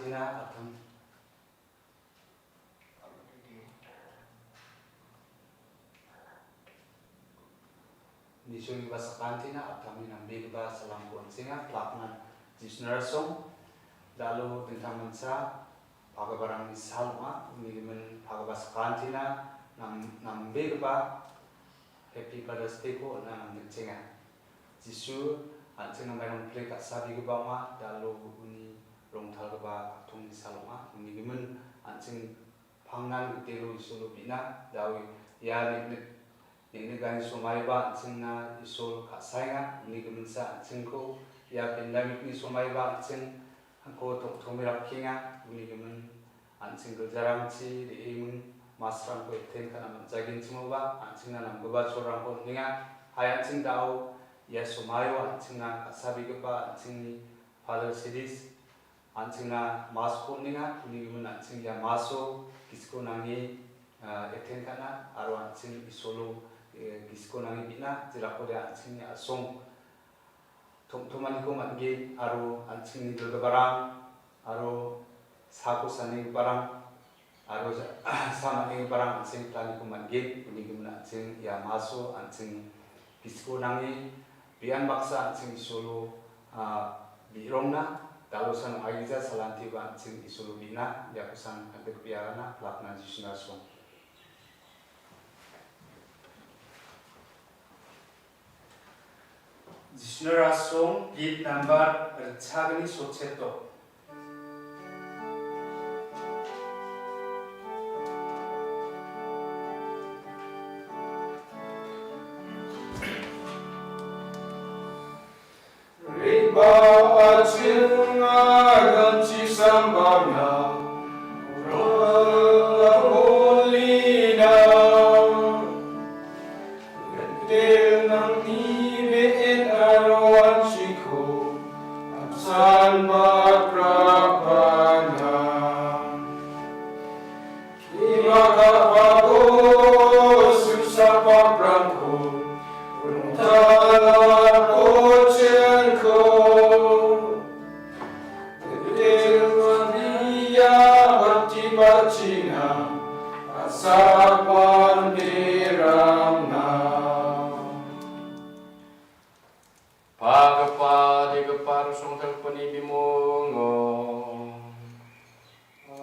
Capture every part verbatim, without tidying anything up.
Ina atam. Nijogipa sakantina atamni nambegipa salamko on·senga. Plaknan Jisuna rasong, dalo dingtang mancha pagiparangni sal ong·a. Uni gimin pagipa sakantina nam-, nambegipa Happy Father's Day-ko on·na namnikchenga. Jisu an·ching namairang pile ka·sabegipa ong·a, dalo uni rongtalgipa a·tongni sal ong·a. Uni gimin an·ching pangnan gitelo Isolo bi·na, dao ia neng·nik-, neng·nikani somaiba an·chingna Isol ka·saenga. Uni giminsa an·chingko ia pandemic-ni somaiba an·ching angko tongtome rakkenga. Uni gimin an·ching giljarangchi re·eming masrangko ekten ka·na man·jagenchimoba, an·chingna namgipa cholrangko on·enga. Hai an·ching dao ia somaio an·chingna ka·sabegipa an·chingni Father Sidis an·chingna masko on·enga. Uni gimin an·ching ia maso gisiko nange, ah, ekten ka·na aro an·ching Isolo, eh, gisiko nange bi·na, jelakode an·chingni a·song tom·tomaniko man·gen aro an·chingni dilgiparang aro sako sanigiparang aro ja-, sa man·giparang an·ching planiko man·gen. Uni gimin an·ching ia maso an·ching gisiko nange bian baksa an·ching Isolo, ah, bi·rongna dalosan aigija salantiba an·ching Isolo bi·na, iakosan kandikbiarana plakna Jisuna song. Jisuna rasong, bit nambar ritchagni socheto. Riba achinga ganchi sambana, rala bolina. Gentil nangni be·en aro an·chingko, an·san bakrapana. Imakapako susapaprangko, rongtalako chenko. Tetewan ia bati-batina, asapan derangna. Pagipa, degipa, rosongtalgipani bimungo.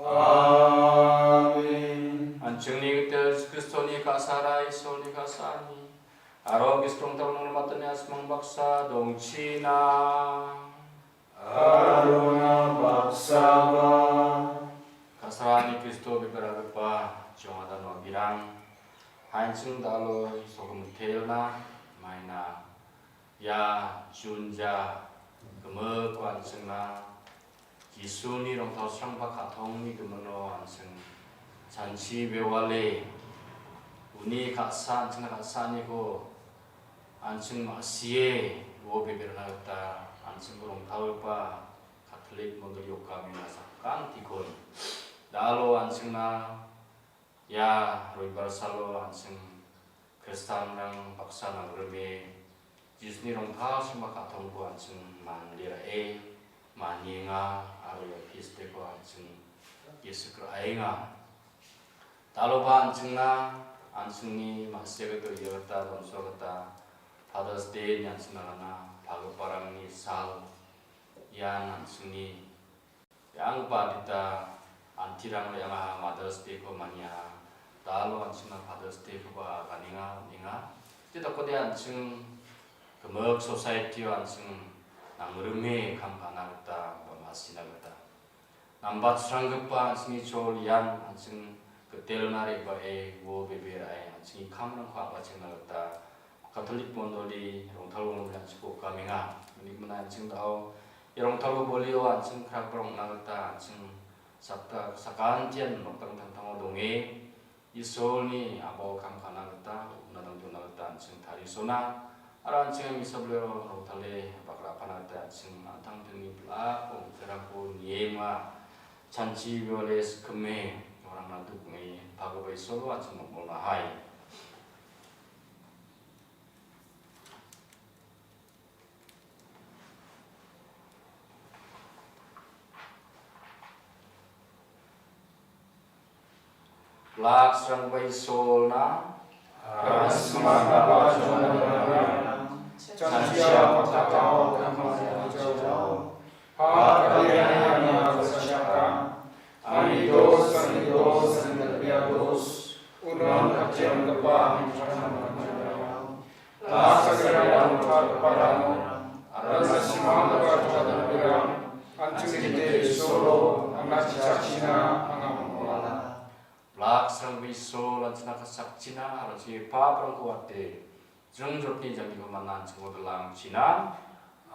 Amen. An·chingni Gitel Jisu Kristoni ka·sara, Isolni ka·sani, aro Gisim Rongtalgipa Mongmatani a·samang baksa dongchina. Aro nang baksaba. Ka·sani Kristo beberagipa jongada nobirang, an·ching dalo sogim telna maina ia Jun ja gimikko an·chingna Jisuni rongtalsrangba ka·tongni gimino an·ching chanchi bewale uni ka·sa an·chingna ka·saniko an·ching ma·sie uo beberna gita an·chingko rongtalgipa Katolik mondoli okamina sakantikon dalo an·chingna ia roibar salo an·ching Kristianrang baksa nangrime Jisuni rongtalsrangba ka·tongko an·ching mande ra·e manienga aro ia fisteko an·ching Jesu Kra-, aenga. Daloba an·chingna an·chingni ma·sina gita, uia gita, damsa gita Father's Day-ni an·chingna gana pagiparangni sal ian an·chingni re·anggipa adita antirang re·angaha Mother's Day-ko maniaha. Dalo an·chingna Father's Day-koba ganenga, on·enga. Te dakode an·ching gimik society-o an·ching nangrime kam ka·na gita ba ma·sina gita nambatsranggipa an·chingni chol ian an·ching gitelna re·bae uo bebe ra·e an·chingni kamrangko a·bachengna gita Katolik mondoli, rongtalgipa mondoli an·chingko okamenga. Uni gimin an·ching dao ia rongtalgipa bolio an·ching krakba rong·na gita an·ching sakta-, sakantian noktang tangtango donge, Isolni a·bao kam ka·na gita, uina dongtona gita an·ching tarisona, aro an·ching misablero rongtale bagrapana gita an·ching an·tangtangni bilako, mikarangko nienga, chanchi biwale sikime, orangna dukni pagipa Isolo an·ching mangbolnahai. Blaksrangba Isolna. Aro simangaba jona janjia patao kamajajao. Pakaliani angni agasachakang. Angni dos, angni dos, angni dal·bea dos. Unon katianggipa angni pratana manjajao. Laksakirang aro totgiparang, aro nasimanggipa jona janjirang, an·ching gite Isolo, angna chichakchina anga mangala. Blaksrangba Isol an·chingna kasakchina, aro an·chingni paprangko wate, jringjrotni jangkiko man·a an·chingko dilangchina.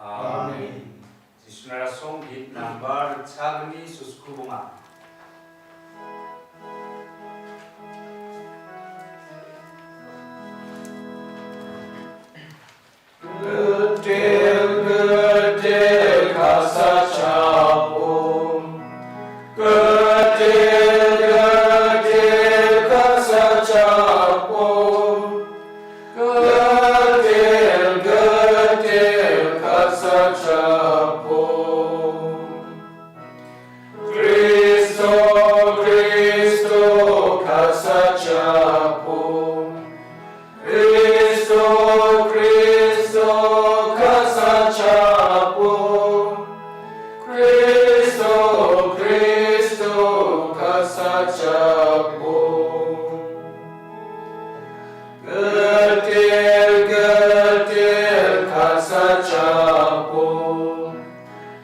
Amen. Amen. Jisuni rasong git nambar chagni suskubonga. Gitel, gitel ka·sachakbo. Gitel, gitel ka·sachakbo. Gitel, gitel ka·sachakbo. Kristo, Kristo ka·sachakbo. Kristo, Kristo ka·sachakbo. Kristo, Kristo ka·sachakbo. Gitel, gitel ka·sachakbo.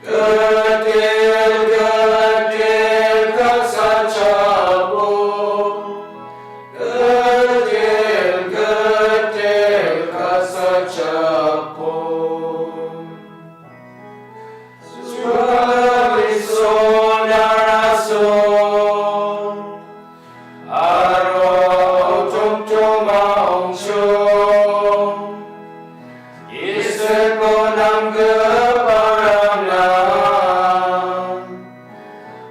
Gitel, gitel ka·sachakbo. Gitel, gitel ka·sachakbo. Juang Isol na·rao aro tongtoma ong·chong. Isolko namgiparangna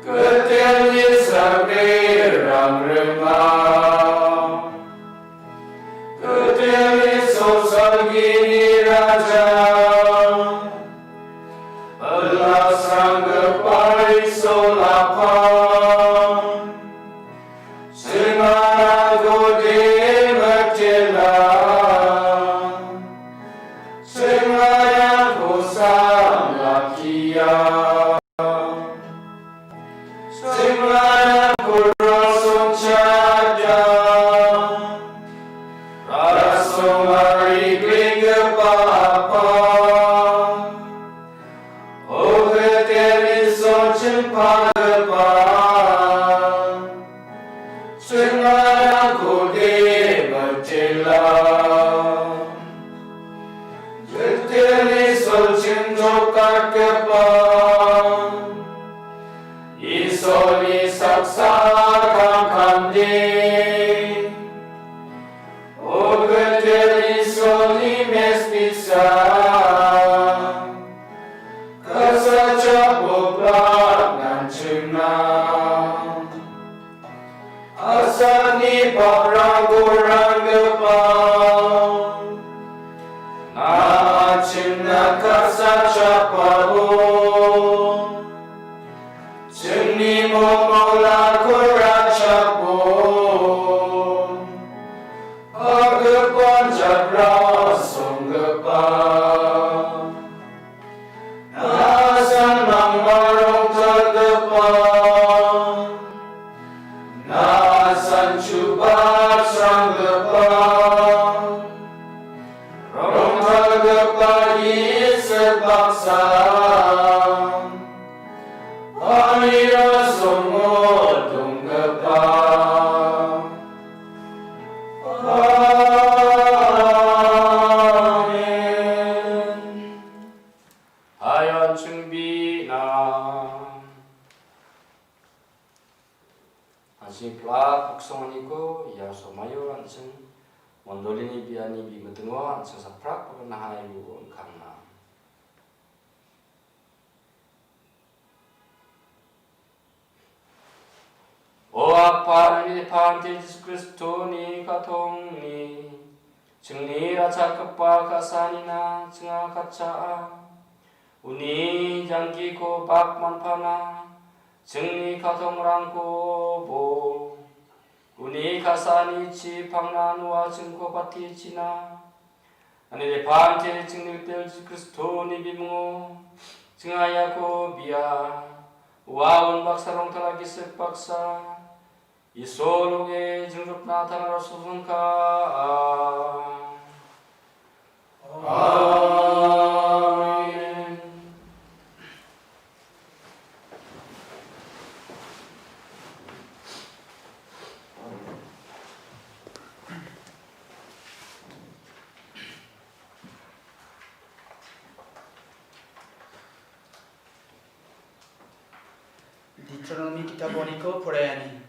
gitel Isolni rangrimao. Gitel Isol salgini Raja, Blaksranggipa Isol Apa, chingarangko dimitela, chingarangko samlakia. Chingarangko rasongchakja, rasong arigrenggipa Apa. O Gitel Isol chingpanggipa, chingarangko dimitela. Gitel Isol chingjokatgipa, Isolni saksa kamkamde. O Gitel Isolni mespisa, ka·sachakbo blak nanchingna. Asalni paprangko ranggipa, na·a chingna ka·sachakbabo. Chingni mongmolako rachakbo. Pagipan jakra songgipa. Na·a san mangmarong talgipa, na·a chuba sranggipa, rongtalgipa gisik baksa, ani rasongo donggipa. Amen. Hai an·ching bi·na. An·ching plak boksonganiko ia somaio an·ching mondolini biani bigitingo an·ching saprak nahai luo inkangna. O Apa, nangni Depante Jisu Kristoni ka·tongni, chingni rachakgipa ka·sanina chinga katcha·a. Uni jangkiko bak manpana, chingni ka·tongrangkobo Uni ka·sani chi pangnan ua chingko patichina. Ani lepante chingni gitel Jisu Kristoni bimungo chinga iako bia. Ua unbaksa rongtala gisik baksa. Isol ong·e jingrikna tangara sosongka. Amen. Deuteronomi kitaponiko poraiani.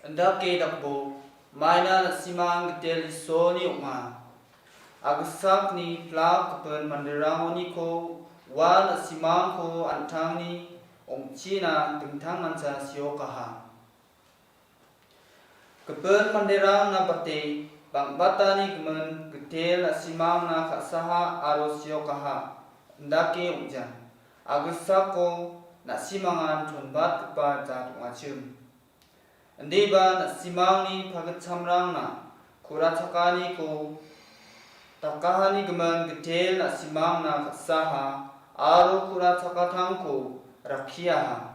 Indake dakbo, maina na·simang gitel Isolni ong·a. Agisakni plak gipin manderangoniko ua na·simangko an·tangni ong·china dingtangmancha seokaha. Gipin manderangna bate bang·batani gimin gitel na·simangna ka·saha aro seokaha, indake ong·ja. Agisako na·simangan chonbatgipa jat ong·achim. Indiba na·simangni pagitchamrangna ku·rachakaniko dakahani gimin gitel na·simangna ka·saha aro ku·rachakatangko rakkiaha.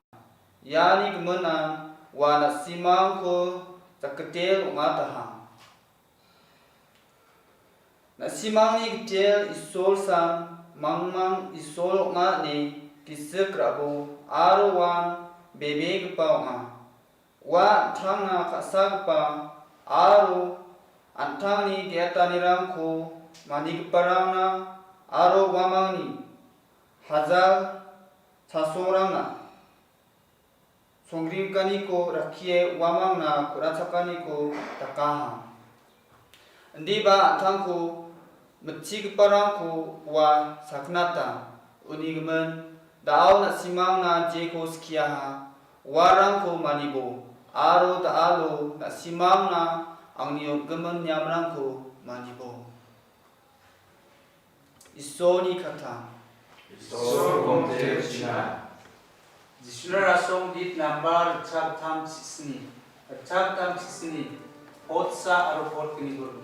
Iani giminan ua na·simangko jakgitel ong·ataha. Na·simangni gitel Isolsan mangmang Isol ong·a ine gisik ra·bo aro uan bebegipa ong·a. Ua an·tangna ka·sagipa aro an·tangni ge·etanirangko manigiparangna aro uamangni hajal chasorangna songgrikaniko rakkie uamangna ku·rachakaniko dakaha. Indiba an·tangko mitchigiparangko ua sakgnata. Uni gimin, da·o na·simangna jeko skiaha, uarangko manibo, aro da·alo na·simangna angni on·gimin niamrangko manibo. Isolni kata. Isol gomte china. Jisuna rasong dit nambar ritchak tam chisni. Ritchak tam chisni. Potsa aro pot kini gurge.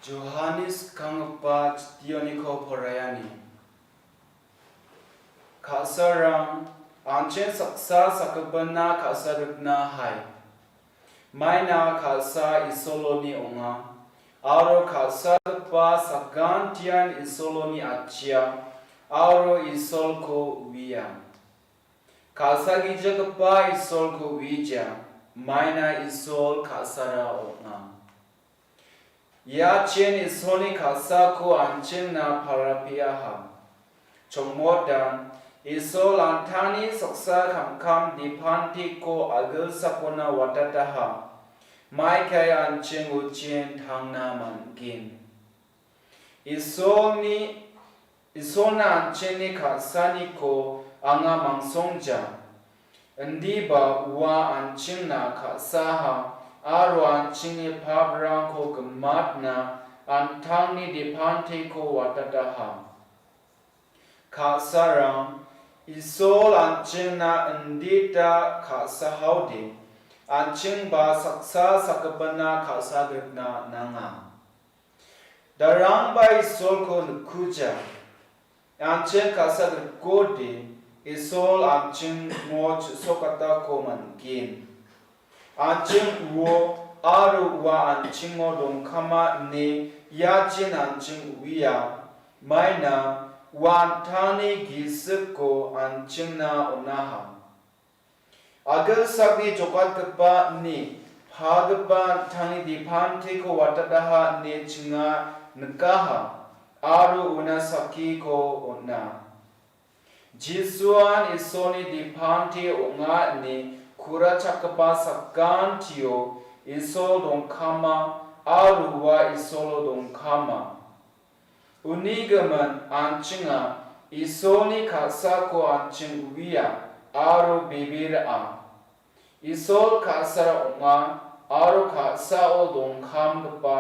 Johanes skanggipa chitioniko poraiani. Ka·sarang, an·ching saksa sakgipinna ka·sa rikna hai. Maina ka·sa Isoloni ong·a, aro ka·sagipa sakantian Isoloni atchia, aro Isolko uia. Ka·sagijagipa Isolko uija, maina Isol ka·sara ong·a. Ia chin Isolni ka·sako an·chingna parapeaha. Chongmotan, Isol an·tangni saksa kamkam dipantiko agilsakona watataha. Maikai an·ching uchin tangna man·gen. Isolni, Isolna an·chingni ka·saniko anga mangsongja. Indiba ua an·chingna ka·saha aro an·chingni paprangko gimatna an·tangni dipantiko watataha. Ka·sarang, Isol an·chingna indita ka·sahaode, an·chingba saksa sakgipinna ka·sa grikna nanga. Darangba Isolko nikkuja. An·ching ka·sa grikode, Isol an·chingo chisokatako man·gen. An·ching uo aro ua an·chingo dongkama ine ia chin an·ching uia, maina ua an·tangni gisiko an·chingna on·aha. Agilsakni jokatgipa ine pagipa an·tangni dipantiko watataha ine chinga nikaha aro una sakkiko on·a. Jisuan Isolni dipante ong·a ine kurachakgipa sakantio Isol dongkama aro ua Isolo dongkama. Uni gimin an·chinga Isolni ka·sako an·ching uia aro bebe ra·a. Isol ka·sara ong·a aro ka·sao dongkamgipa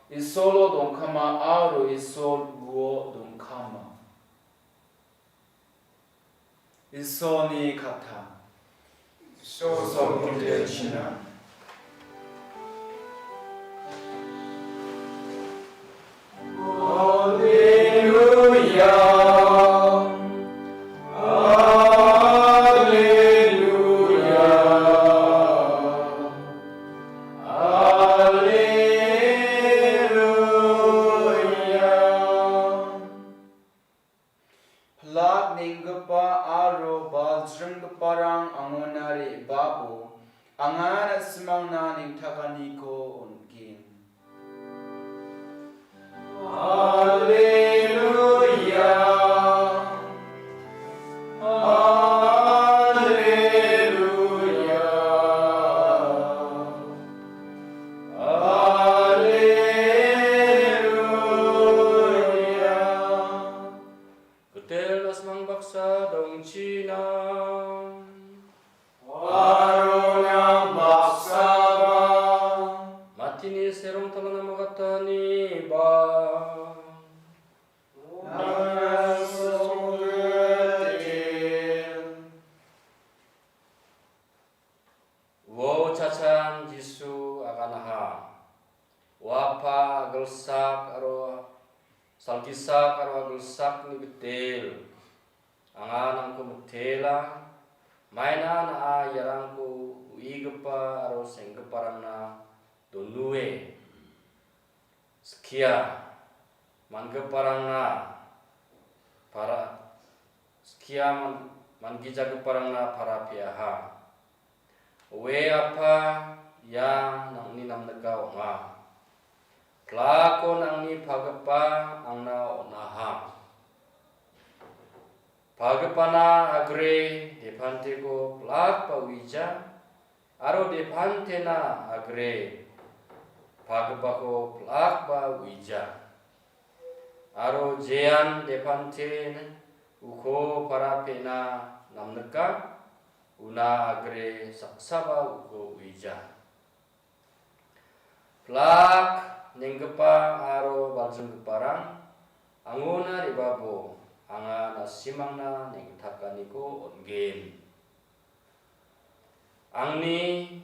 Isolo dongkama aro Isol uo dongkama. Isolni katta. Isolni katta. Alleluia. Alleluia. Alleluia. Pilak nenggipa aro baljringgiparang angona re·babo, anga na·simangna nengtakaniko on·gen. Alleluia. Alleluia. Alleluia. Gitel na·simang baksa dongchina. Aro nang baksaba. Matini serong talana magatani ba. Nang songgitin. Uo chachan Jisu aganaha. Ua Apa agilsak aro salgisak aro agilsakni gitel. Anga nangko mitela, maina na·a iarangko uigipa aro senggiparangna donue. Skia, man·giparangna para, skia man-, man·gijagiparangna para peaha. Oe Apa, ia nang·ni namnika ong·a. Pilakko nang·ni pagipa angna on·aha. Pagipana agre depanteko pilakba uija, aro depantena agre pagipako pilakba uija. Aro jean depanten uko para pe·na namnika, una agre saksaba uko uija. Pilak nenggipa aro baljinggiparang, angona re·babo anga na·simangna neng·takaniko on·gen. Angni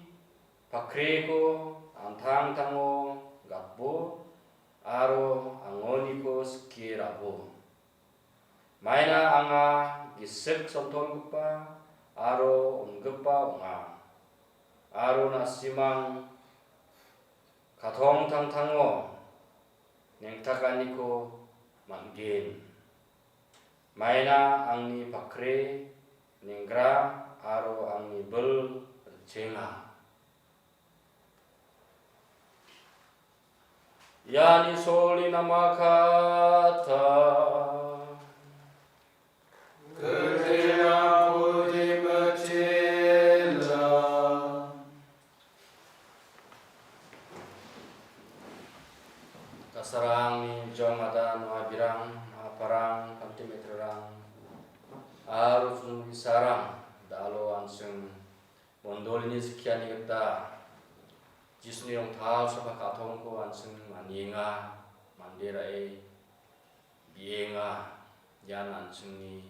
pakreko an·tangtango gatbo, aro angoniko skie ra·bo. Maina anga gisik sontolgipa aro on·gipa ong·a, aro na·simang katongtangtango nengtakaniko man·gen. Maina angni pakre, nenggra aro angni bil ritchenga. Iani solni namakata. Kasarangni jong ada noabirang, aparang, pantimetrarang, aro chunwisarang, dalo an·ching mondolini skiani gita Jisuni rongtalsogipa ka·tongko an·ching manienga, mande ra·e bienga. Ian an·chingni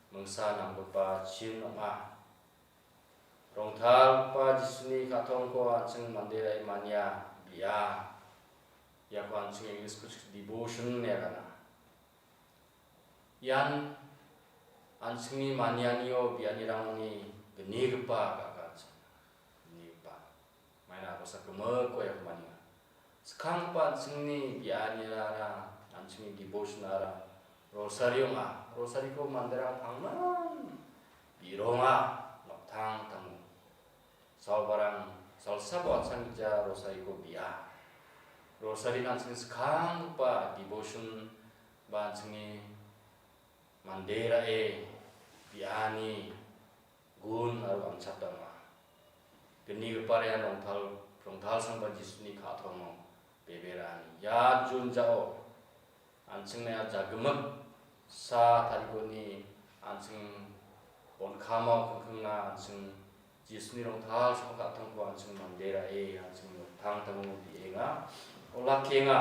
mingsa namgipa chin ong·a. Rongtalgipa Jisuni ka·tongko an·ching mande ra·e mania, bia. Iako an·ching English-o devotion ine agana. Ian an·chingni manianio bianirangni gnigipa ka·ka an·ching gnigipa. Maina rosa gimikko iako manienga. Skanggipa an·chingni bianirara, an·chingni devotion-ara rosary ong·a. Rosary-ko manderang pangnan bi·ronga, noktangtango. Saobarang salsako an·ching gija rosary-ko bi·a. Rosary-na an·chingni skanggipa devotion ba an·chingni mande ra·e biani gun aro amchata ong·a. Gnigipara ian rongtal-, rongtalsangba Jisuni ka·tongo bebe ra·ani. Ia jun ja·o an·chingna ia jagimik sa tarigoni an·ching bonkamao kingkingna an·ching Jisuni rongtalsogipa ka·tongko an·ching mande ra·e an·ching noktangtango bi·enga, olakkienga.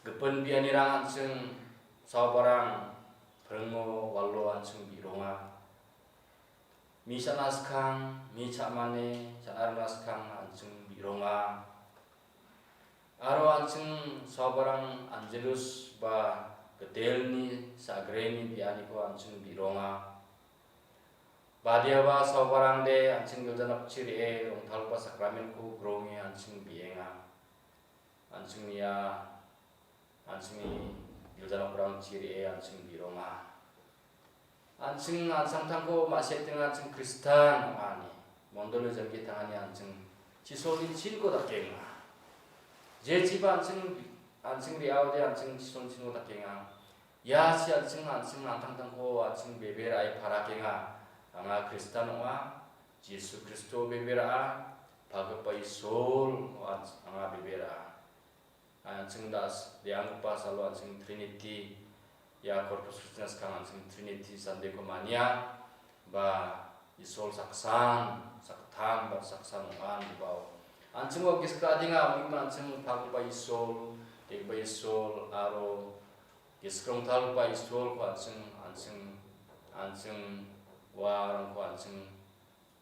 Gipin bianirang an·ching saobarang pringo walo an·ching bi·ronga. Mi cha·na skang, mi cha·mane cha·na rona skang an·ching bi·ronga. Aro an·ching saobarang Angelus ba Gitelni sagreni bianiko an·ching bi·ronga. Badiaba saobarangde an·ching gilja nokchi re·e rongtalgipa sakramentko gronge an·ching bi·enga. An·ching nia an·chingni gilja nokrangchi re·e an·ching bi·ronga. An·ching an·changtangko ma·sitenga, an·ching Kristan ong·a ine. Mondolio jangki tangani an·ching Jisolni chinko dakenga. Jechiba an·ching, an·ching re·aode an·ching Jisolni chinko dakenga. Ia si an·ching, an·ching an·tangtangko an·ching bebe ra·e parakenga. Anga Kristan ong·a, Jisu Kristo bebe ra·a, pagipa Isol ong·a, anga bebe ra·a. An·ching das, re·anggipa salo an·ching Trinity, ia Corpus Christi-na skang an·ching Trinity Sunday-ko mania, ba Isol saksan, saktan, ba saksan ong·a ineba. An·ching ua gisik ra·adenga, ong·gimin an·ching pagipa Isol, deggipa Isol, aro gisik rongtalgipa Isolko an·ching, an·ching, an·ching uarangko an·ching,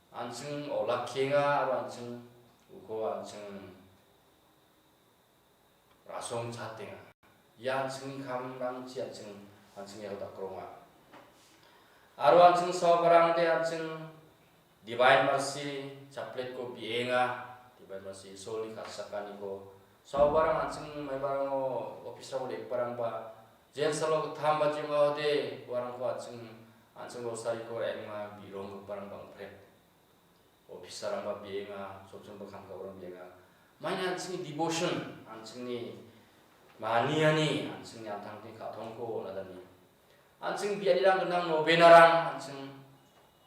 an·ching olakkienga, aro an·ching uko an·ching rasong chatenga. Ia an·chingni kamrangchi an·ching, an·ching iako dakronga. Aro an·ching saobarangde an·ching Divine Mercy chaplet-ko bi·enga. Divine Mercy Isolni ka·sakaniko. Saobarang an·ching maibarango office-rango re·giparangba, jensalo gittam baji ong·aode uarangko an·ching, an·ching rosary-ko ra·enga, bi·ronggiparang bang·pret. Officer-rangba bi·enga, sotchongba kam ka·giparang bi·enga. Maina an·chingni devotion, an·chingni maniani, an·chingni an·tangtangni ka·tongko on·adani. An·ching bianirang gnang nobenarang, an·ching,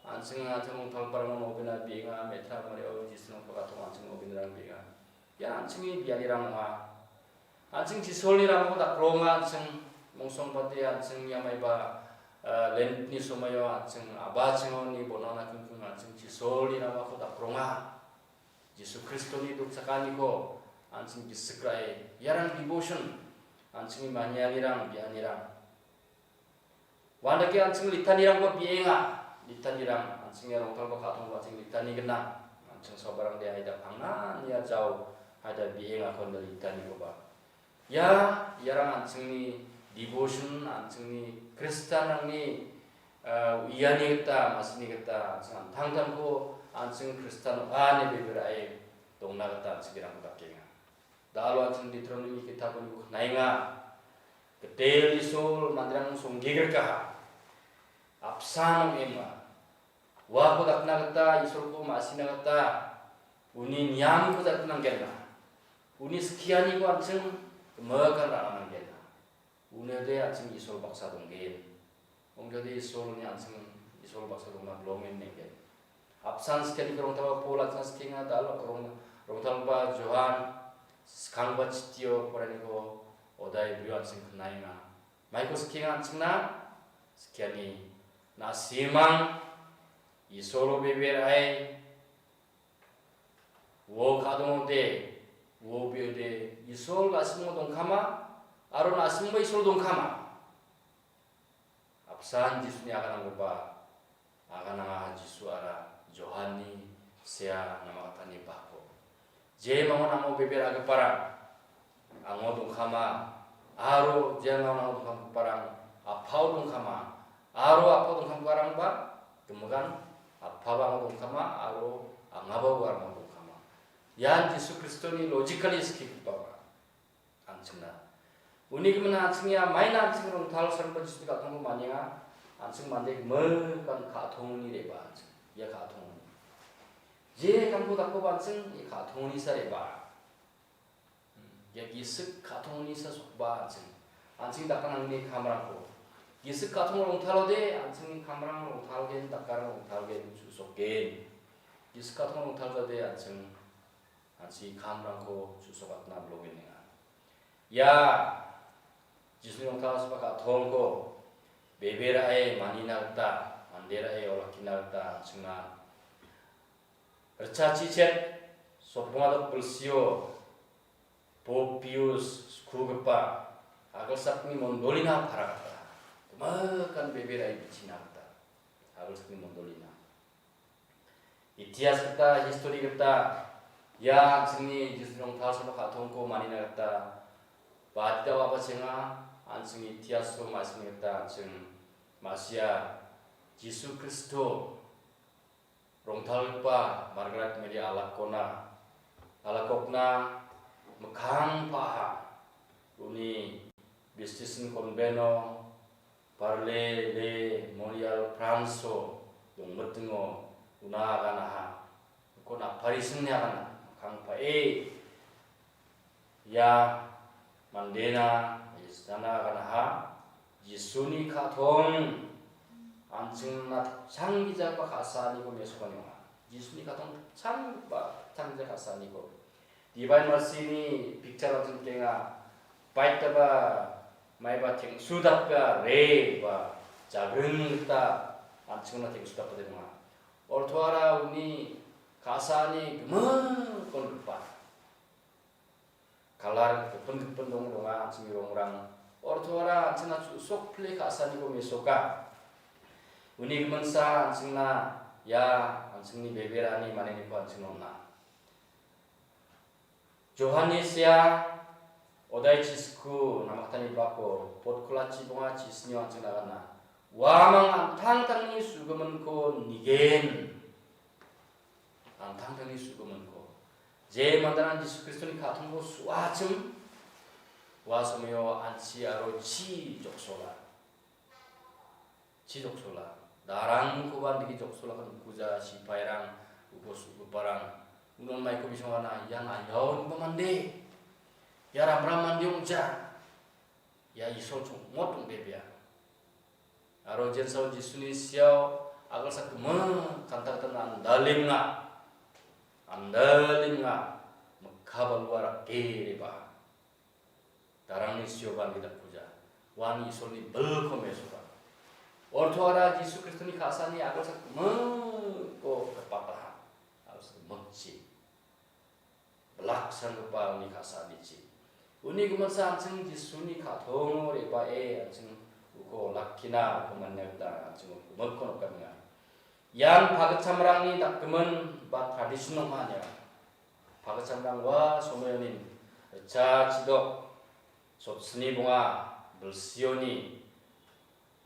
an·ching, an·ching ongtalgiparang novena bi·enga, me·tra Maria, Jisu nanggipa ka·tong an·ching nobenarang bi·enga. Ia an·chingni bianirang ong·a. An·ching Jisolni ramako dakronga, an·ching mongsongbate, an·ching ia maiba, eh, Lent-ni somoio an·ching a·bachengoni bonana kingking an·ching Jisolni ramako dakronga. Jisu Kristoni dokchakaniko an·ching gisik ra·e, iarang devotion, an·chingni manianirang, bianirang. Uandake an·ching litanirangba bi·enga. Litanirang, an·ching ia rongtalgipa ka·tongko an·ching litani gnang. An·ching saobarangde aida pangnan ia jao aida bi·engako ine litanikoba. Ia, iarang an·chingni devotion, an·chingni Kristianrangni, eh, uiani gita, ma·sini gita an·ching an·tangtangko an·ching Kristian ong·a ine beberae dongna gita an·ching irangko dakenga. Da·alo an·ching Deuteronomy kitapko niko knaenga. Gitel Isol manderang songgigrikaha. Apsan ong·enga. Uako dakna gita, Isolko ma·sina gita, uni niamko jatnanggenna. Uni skianiko an·ching gimikan ra·na nanggenna. Uniode an·ching Isol baksa donggen. Ong·gade Isolni an·ching Isol baksa dongna bilongen nenggen. Apsan skianiko rongtalba Paul an·ching skienga, da·alo rong-, rongtalba Johan skangba chitio porainiko odai brio an·ching knaenga. Maiko skienga an·chingna? Skiani, na·simang Isolo beberae, uo ka·dongode, uo biode, Isol na·simongo dongkama, aro na·simongo Isol dongkama. Apsan Jisuni aganangkoba, aganangaha Jisu aro Johanni sea namakatani bako. Jemangon amo beberagiparang, ango dongkama, aro jemangon ango dongkamgiparang, Apao dongkama, aro Apao dongkamgiparangba, gimikan, Apaba ango dongkama, aro angaba uarangba dongkama. Ian Jisu Kristoni logically skigipa ong·a. An·chingna. Uni gimin an·ching ia maina an·ching rongtalsrangba Jisuni ka·tongko manienga. An·ching mande gimikan ka·tongni re·baa an·ching. Ia ka·tongni. Je kamko dakgipa an·ching ia ka·tongnisa re·baa. Hmm, ia gisik ka·tongnisa sokbaa an·ching. An·ching dakanangni kamrangko. Gisik ka·tongo rongtalode an·chingni kamrang rongtalgen, dakarang rongtalgen, chu·sokgen. Gisik ka·tongo rongtaljade an·ching an·ching kamrangko chu·sokatna bilongenga. Ia Jisuni rongtalsoba ka·tongko beberae manina gita, manderae olakkina gita an·chingna ritchachichet sotbongadok bilsio Pope Pius skugipa agilsakni mondolina paragata. Gimikan beberae bichina gita agilsakni mondolina. Itias gita, histori gita, ia an·chingni Jisuni rongtalsoba ka·tongko manina gita, badita wabachenga, an·ching itiaso ma·sina gita, an·ching ma·sia Jisu Kristo rongtalgipa Margaret Mary Alakona, Alakokna mikkang pa·aha, uni Bistison Convento, Parle le Morial Franso dongmitingo una aganaha. Uko napari singni agana, mikkang pa·e. Ia mandena, Jisana aganaha, Jisuni ka·tong, an·chingna changgijagipa ka·saaniko mesokani ong·a. Jisuni ka·tong changgipa, changgija ka·saaniko. Divine Mercy-ni picture-o an·ching nikenga. Baitaba maiba teng·su dapgipa re ba jagring gita an·chingna teng·su dapade donga. Ortoara uni ka·saani gimikon gipa. Kalar gipin-gipin dong-, donga an·chingni rongrang. Ortoara an·chingna chu·sokpile ka·saaniko mesoka. Uni giminsa an·chingna ia an·chingni beberani maneniko an·chingna on·a. Johanni sea odai chisku namaktani bako potkolachi bonga chisnio an·ching nagana. Uamang an·tangtangni su·giminko nigen. An·tangtangni su·giminko. Je manderang Jisu Kristoni ka·tongko su·achim, ua somoio an·chi aro chi joksola. Chi joksola. Darangkoba nigi joksolako nikuja, sipairang, uko su·giparang. Unon maiko bisongana, ian ayau niba mande. Ia ramram mande ong·ja. Ia Isol chongmot ong·bebea. Aro jensao Jisuni siao agalsak gimik kanta gita andalenga. Andalenga. Mikka balua rake reba. Darangni sioban gita puja. Uan Isolni bilko mesoka. Ortoara Jisu Kristoni ka·sani agalsak gimikko gipataha. Agalsak gimikchi. Bilak sanggipa uni ka·sanichi. Uni giminsa an·ching Jisuni ka·tongo re·bae an·ching uko olakkina, uko mania gita an·ching uko gimikkon okanenga. Ian pagitchamrangni dakgimin ba tradition ong·a ine. Pagitchamrang ua somoionin ritchachidok Sotsni bonga bilsioni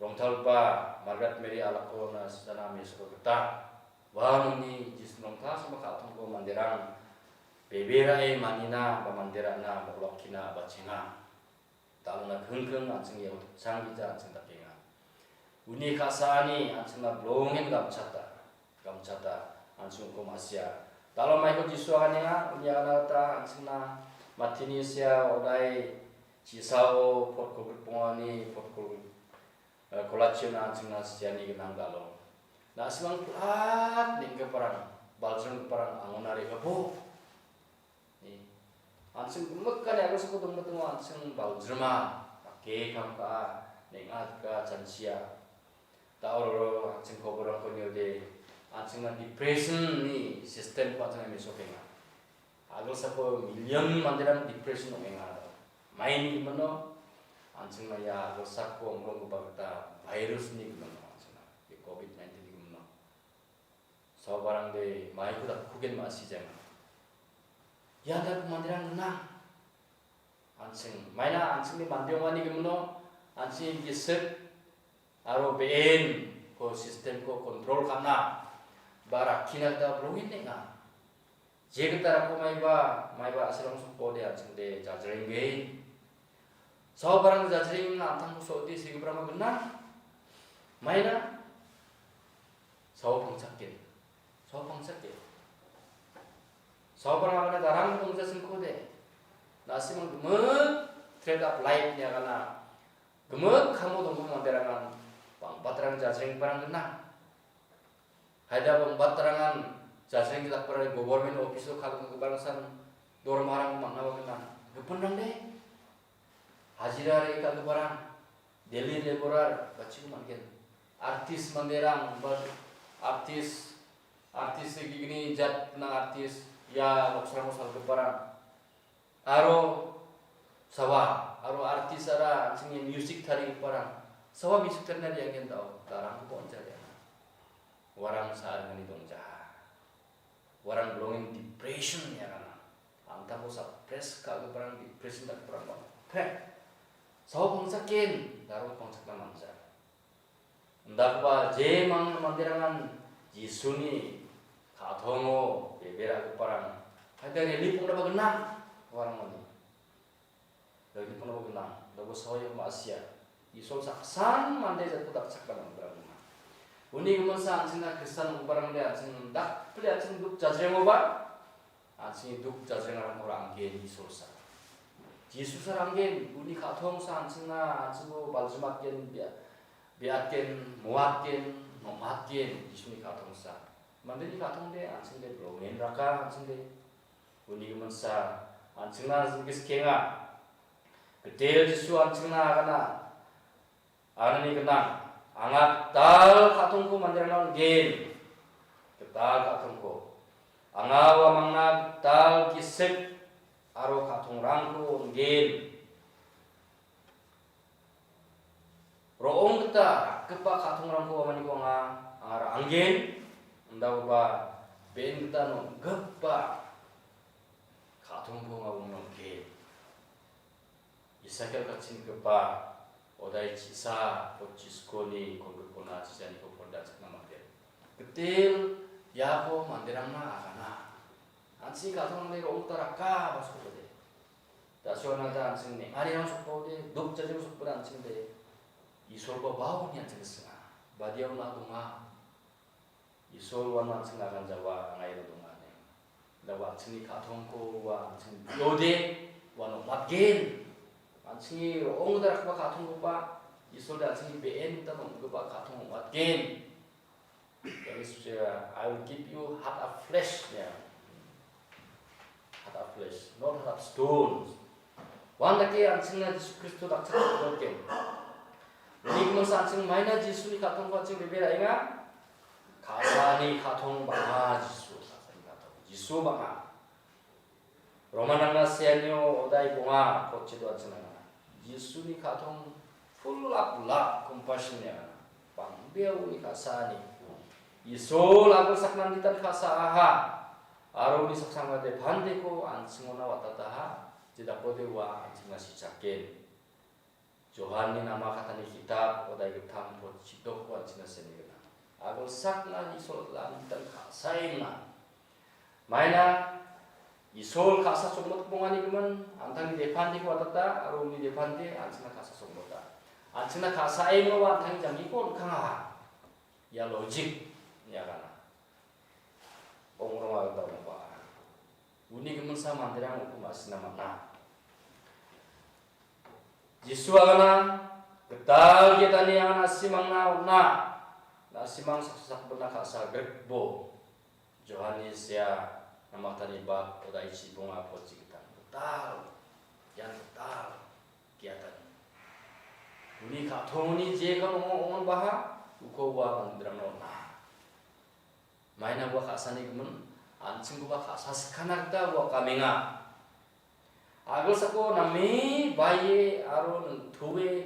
rongtalgipa Margaret Mary Alakona sitana mesokgita uamangni Jisuni rongtalgipa ka·tongko manderang beberae manina ba manderangna bolokkina abachenga. Dalona kingking an·ching ia gitchang gija an·ching dakenga. Uni ka·saani an·chingna bilongen gamchata, gamchata, an·ching uko ma·sia. Dalo maiko Jisu aganenga, uni agana gita an·chingna matini sea odai chisao potko grikbongani potko, eh, kolachiona an·chingna siani gnang dalo. Na·simang plat neng·giparang, baljringgiparang angona re·babo. Ni, an·ching gimikkani agilsako dongmitingo an·ching baljrima, dake kam ka·a, neng·a dika chanchia. Da·o roro an·ching koborangko niode, an·chingna depression-ni system-ko an·chingna mesokenga. Agilsako million manderang depression ong·enga. Maini gimino, an·chingna ia agilsako ong·ronggipa gita virus-ni gimino an·chingna, covid nineteen-ni gimino. Sabarangde maiko dakkugen ma·sijaenga. Ia dak manderang gnang. An·ching, maina an·chingni mande ong·ani gimino, an·ching gisik aro be·en ko sistemko kontrol ka·na ba rakkina gita bilongen neng·a. Jegitarangko maiba, maiba a·serang sokode an·chingde jajrenggen. Saobarang jajrengna an·tangko so·ode segiparangba gnang. Maina sao pangchakgen. Sao pangchakgen. Saobarang agana darang dongja singkode. Na·simang gimik trade of life ni agana. Gimik kamo donggipa manderangan bang·batrang jajrenggiparang gnang. Haida bang·batrangan jajreng gilakbarang government office-o kal·giparangsan dormarang mangna ba gnang. Gipinrangde hajira re·e kal·giparang, daily laborer ba chiko man·gen. Artist manderang ba artist, artist gigni jat gnang artist, ia noksarangko salgiparang. Aro sawa, aro artist-ara an·chingni music tarigiparang. Sawa music tarina re·angen dao, darangkoba on·ja re·anga. Uarang sa·a ringani dongjaha. Uarang bilongen depression niagana. An·tangko suppress ka·giparang depression dakgiparang bang·kren. Sawa pangchaken, darang pangchakna manja. Indakgipa jemang manderangan Jisuni ka·tongo beberagiparang haida relief ong·naba gnang, uarangoni. Relief ong·naba gnang, dago sawaio ma·sia. Isol saksan mande jatko dakchakna man·giparang gnang. Uni giminsa an·chingna Kristan ong·giparangde an·ching dakpile an·ching duk jajrengoba, an·chingni duk jajrengarangko ra·anggen Isolsa. Jisusa ra·anggen, uni ka·tongsa an·chingna, an·chingko baljimatgen, bia-, biatgen, moatgen, nom·atgen, Jisuni ka·tongsa. Mandeni ka·tongde an·chingde bilongen raka an·chingde. Uni giminsa an·chingna jinggiskenga. Gitel Jisu an·chingna agana. Anani gnang, anga gital ka·tongko manderangna on·gen. Gital ka·tongko. Anga uamangna gital gisik aro ka·tongrangko on·gen. Ro·ong gita rakgipa ka·tongrangko uamaniko anga, anga ra·anggen. Indakoba be·en gita nonggipa ka·tongko anga uamangna on·gen. Isakel ka·chinggipa odai chisa pochiskoni kolgrikona chisaniko pordachakna man·gen. Gitel iako manderangna agana. An·ching ka·tongde ro·ongta raka ba sokode. Da·suana da an·ching neng·anirang sokbode, duk jajemo sokbode an·chingde Isolba baoni an·ching gisinga. Badiaona donga. Isol uan an·ching aganjawa, anga iano donga ine. Da an·chingni ka·tongko ua an·ching biode, uan ong·atgen. An·chingni ro·ong gita rakgipa ka·tongkoba, Isolde an·chingni be·en gita nonggipa ka·tong ong·atgen. That is, uh, I will give you heart of flesh, yeah. Heart of flesh, not heart of stones. Uandake an·chingna Jisu Kristo dakchaksokenga. Uni giminsa an·ching maina Jisuni ka·tongko an·ching bebe ra·enga. Ka·sani ka·tong bang·a Jisu, ka·sani ka·tong. Jisu bang·a. Romanrangna seanio odai bonga, kotchido an·ching nangana. Jisuni ka·tong full of love, compassion niagana. Bang·bea uni ka·sani. Isol agilsakna nitan ka·saaha. Aro uni saksangade pandeko an·chingona watataha. Jedakode ua an·chingna sichaken. Johanni nama katani ki·tap odai gittam pot chidokko an·chingna seni gnang. Agilsakna Isol an·tangtang ka·saenga. Maina Isol ka·sa sokmotbongani gimin, an·tangni depantiko watata, aro uni depante an·chingna ka·sa sokmota. An·chingna ka·saengo an·tangni janggiko on·kangaha. Ia logik, ia gana. Ong·rongna gita ong·baa. Uni giminsa manderang uko ma·sina man·a. Jisu agana, gital giatani angan na·simangna on·a. Na·simang saksa sakbona ka·sa grikbo. Johanni sea, namatani bak, odai chibonga pochi gittam. Gital, ian gital giatani. Uni ka·tongoni jekon ong-, ong·onbaha, uko ua manderangna on·a. Maina ua ka·sani gimin, an·chingkoba ka·sa skana gita ua kamenga. Agilsako name baie aro ningtoe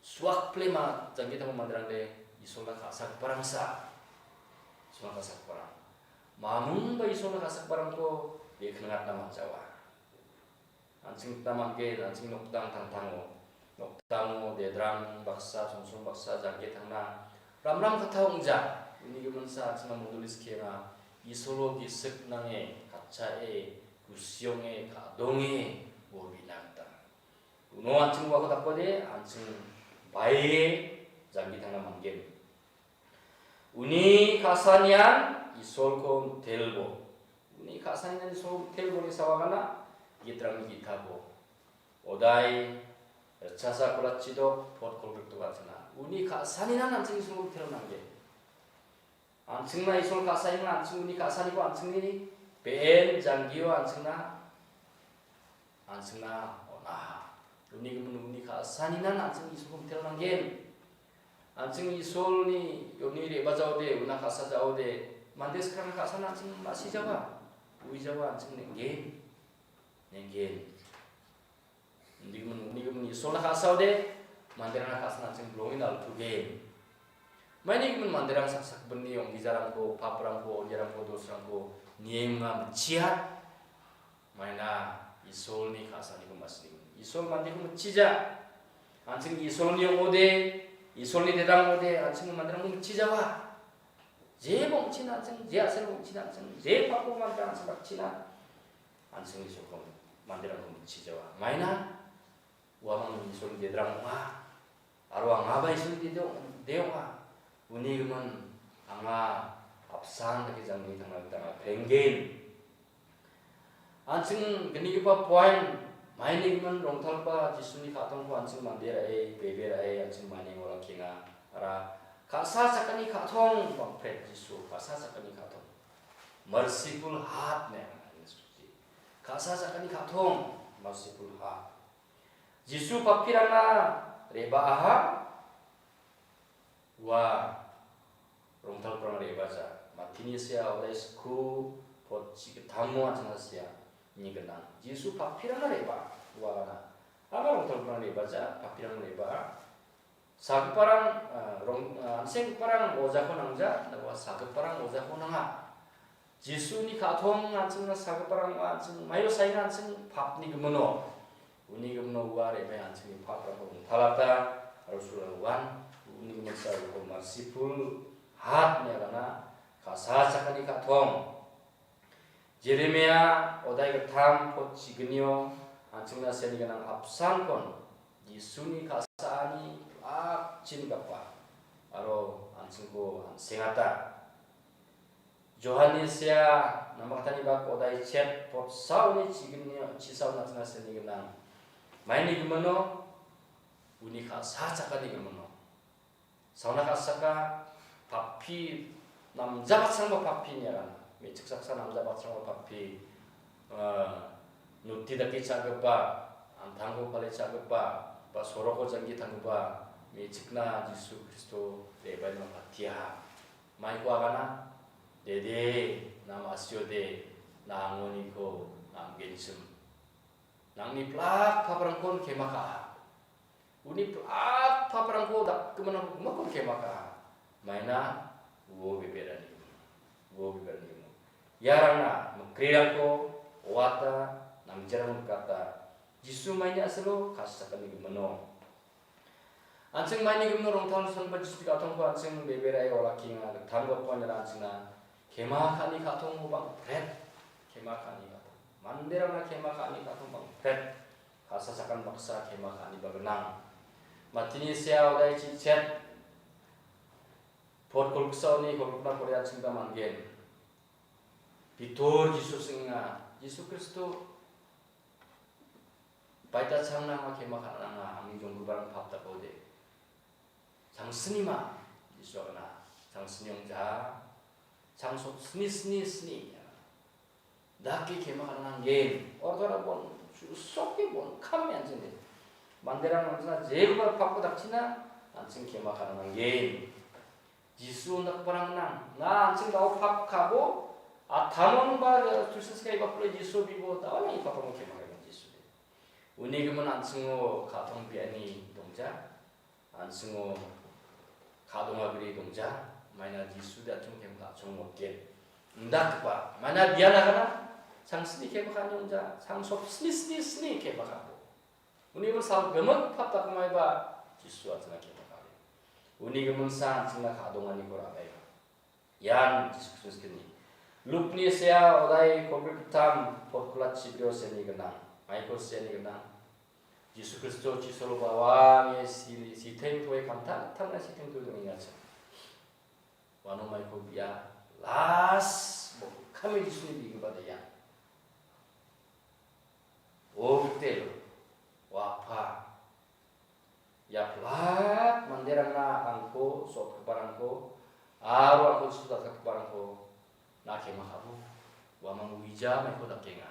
suakplema janggitamo manderangde Isolna ka·sagiparangsa. Isolna ka·sagiparang. Mamung ba Isolna ka·sagiparangko bekningatna man·jawa. An·ching gita man·gen, an·ching nokdang tangtango. Nokdango dedrang baksa, songsong baksa jangke tangna ramram katta ong·ja. Uni giminsa an·chingna mondoli skienga. Isolo gisik nange, katchae, gusionge, ka·donge, uo bina gita. Uno an·ching uako dakode, an·ching baie jangke tangna man·gen. Uni ka·sanian Isolko mitelbo. Uni ka·sanian Isolko mitelbo ni sawagana, gitrangni gitabo. Odai, ritchasa kolachidok, pot kolgrikdok an·chingna. Uni ka·saninan an·ching Isolko mitel nanggen. An·chingna Isol ka·saenga, an·ching uni ka·saniko an·chingni be·en janggio an·chingna an·chingna on·aha. Uni gimin uni ka·saninan an·ching Isolko mitel nanggen. An·ching Isolni uni re·bajaode, una ka·sajaode, mande sakrangni ka·sana an·ching ma·sijawa, uijawa an·ching neng·gen, neng·gen. Uni gimin, uni gimin Isolna ka·saode, manderangna ka·sana an·ching bilongen altugen. Maini gimin manderang saksakbini ong·gijarangko, paprangko, ong·gijarangko, dosrangko nienga mitchia. Maina Isolni ka·saniko ma·sigen. Isol mandeko mitchija. An·ching Isolni ong·ode, Isolni dedang ong·ode, an·ching manderangko mitchijawa. Je bongchina an·ching, je a·sel bongchina an·ching, je pako manderang an·ching bakchina. An·ching Isolko manderangko mitchijawa. Maina uamang Isolni dedrang ong·a. Aro angaba Isolni de ong-, de ong·a. Uni gimin anga apsan dake jangni tangna gita anga penggen. An·ching gnigipa poain maini gimin rongtalgipa Jisuni ka·tongko an·ching mande ra·e, bebe ra·e, an·ching maini olakkienga. Ara ka·sa chakani ka·tong bangpret Jisu, ka·sa chakani ka·tong. Merciful heart ne anga English-chi. Ka·sa chakani ka·tong, merciful heart. Jisu papirangna re·baaha, ua rongtalgiparang re·baja. Matini sea odai sku pot chigitamo an·chingna sea, ni gnang. Jisu papirangna re·baa, uagana. Anga rongtalgiparang re·baja, papirang re·baa. Sagiparang, ah, rong-, ah, an·senggiparang ojako nangja, ua sagiparang ojako nanga. Jisuni ka·tong an·chingna sagiparang an·ching maio saina an·ching papni gimino. Uni gimino ua re·bae an·chingni paprangko ongtalata, aro sula uan, uni gimin sa uko merciful heart ine agana, ka·sa chakani ka·tong. Jeremia odai gittam pot chignio an·chingna seani gnang apsankon Jisuni ka·saani plakchin gapa aro an·chingko an·sengata. Johanni sea namakatani bak odai chet pot saoni chignio chisaona an·chingna seani gnang. Maini gimino uni ka·sa chakani gimino. Sauna ka·saka papi, namjabatsrangba papi niarang. Me·chik saksa namjabatsrangba papi, ah, noti dake cha·gipa, an·tangko pale cha·gipa, ba soroko janggi tanggipa, me·chikna Jisu Kristo re·baenba patia. Maiko agana, dede, na ma·siode, na angoniko, na am·genchim. Nangni plak paprangkon kemaka. Uni plak paprangko dakgiminrangko gimikon kemaka. Maina uo beberani. Uo beberani. Iarangna mikrerangko oata, namjirang nikata. Jisu maini asilo ka·sa chakani gimino. An·ching maini gimino rongtalsongba Jisuni ka·tongko an·ching beberae olakkienga. Gittam gopon ina an·chingna kema ka·ani ka·tongko bang·pret. Kema ka·ani ka·tong. Manderangna kema ka·ani ka·tong bang·pret. Ka·sa sakan baksa kema ka·aniba gnang. Matini sea odai chichet. Pot kolgsaoni kolgna kore an·chingba man·gen. Pitor Jisu sing·a. Jisu Kristo Baita changna ma kema ka·nanga, angni jonggiparang pap dakode. Changsni ma, Jisu agana. Changsni ongja. Changsok sni sni sni. Dake kema ka·nanggen. Orgara bon, soke bon, kame an·ching de. Manderang an·chingna jegipa papko dakchina, an·ching kema ka·nanggen. Jisu indakgiparang gnang. Na an·ching dao pap kabo, atamon ba, eh, tusis kai ba pule Jisu bibo, dao nang ipapamo kema kai Jisu de. Uni gimin an·chingo ka·tong biani dongja. An·chingo ka·dongagri dongja. Maina Jisu de an·ching kema ka·chong motgen. Indakgipa. Maina bian agana, changsni kema ka·ani ongja. Changsok sni sni sni kema kabo. Uni gimin sal gimik pap dakmaiba Jisu an·chingna kema ka·gen. Uni giminsa an·chingna ka·donganiko ra·baiba. Ian Jisu Kristo skeni. Lukni sea odai kolgrikgittam potkola chibrio seani gnang. Maiko seani gnang. Jisu Kristo chisolo bawange si-, siteng toe kamtang tangna siteng toe dongengacha. Uano maiko bia las bo kami Jisuni bigipa de ian. O gitel, o Apa, ia pelak manderangna angko sotgiparangko aro angko sutatgiparangko na kema ka·bo, uamang uija maiko dakenga.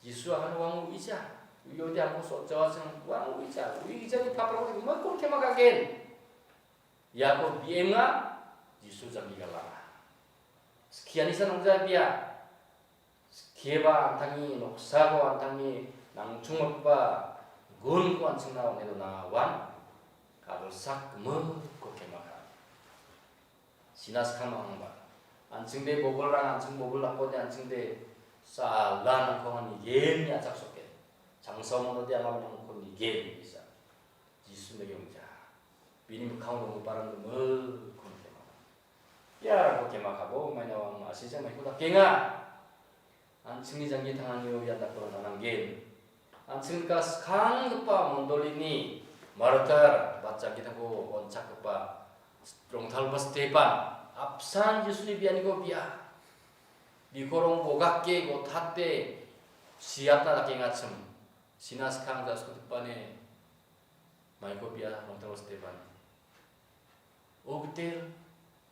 Jisu akan uang uija, uiode angko sotjawachang uang uija, uijani paprangko maiko kema ka·gen. Iako bienga Jisu janggi galanga. Skiani san ongja bia. Skieba an·tangni noksako an·tangni nangchongmotgipa gunko an·chingna on·e donangawan. Ka·bilsak gimikko kemaka. Sina skang ong·aba. An·chingde bobolrang an·ching bobolrangkode an·chingde sala nangko nigenni achaksoke. Changsao mangode anga nangko nigen bisa. Jisu megiongja. Bini mikkango donggiparang gimikon kema. Iarangko kema kabo, maina wang ma·sija maiko dakenga. An·chingni janggi tanganio ian dakona nanggen. An·chingni skanggipa mondolini martar ba janggi tako on·chakgipa rongtalgipa Stepan apsan Jisuni bianiko bia. Biko rong bogake gotate siatna dakengachim. Sina skang jaskotipane maiko bia rongtalgipa Stepan. O gitel,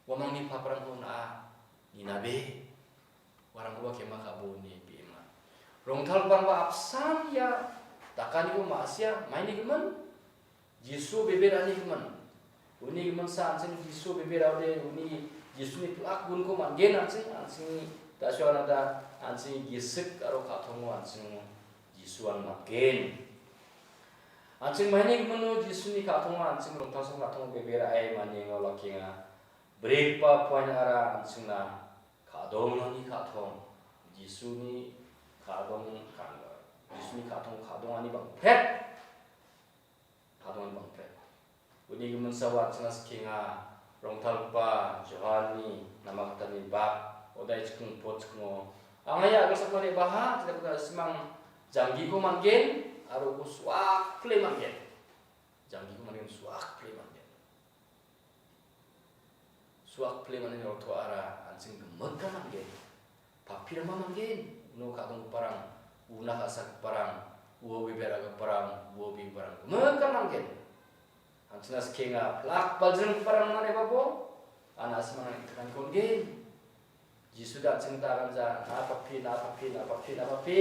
uamangni paprangko na·a, ninabe, uarangkoba kema ka·bo ine biema. Rongtalgiparangba apsan ia dakaniko ma·sia, maini gimin, Jisu bebe ra·ani gimin. Uni giminsa an·ching Jisu bebe ra·ode, uni Jisuni pilak gunko man·gen an·ching, an·chingni da·suanada, an·chingni gisik aro ka·tongo an·ching Jisuan man·gen. An·ching maini gimino Jisuni ka·tongo an·ching rongtalsong ka·tongo bebe ra·e manienga olakkienga. Brekba poainara an·chingna ka·dongani ka·tong. Jisuni ka·dong ka-, Jisuni ka·tong ka·dongani bangpet. Ka·dongani bangpet. Uni giminsa an·chingna skienga rongtalgipa Johanni namakatani bak odai chikking pot chikkingo. Anga ia agilsakna re·baha, tidak kita simang janggiko man·gen, aro uko suakpile man·gen. Janggiko man·gen, suakpile man·gen. Suakpile man·gen, ortoara an·ching gimikan man·gen. Papirangba man·gen, uno ka·donggiparang, una ka·sagiparang, uo bebe ra·giparang, uo bigiparang, gimikan man·gen. An·chingna skienga, pilak baljrenggiparang mane babo, an·a simana itakaniko on·gen. Jisu de an·ching ta ganja, na papi, na papi, na papi, na papi.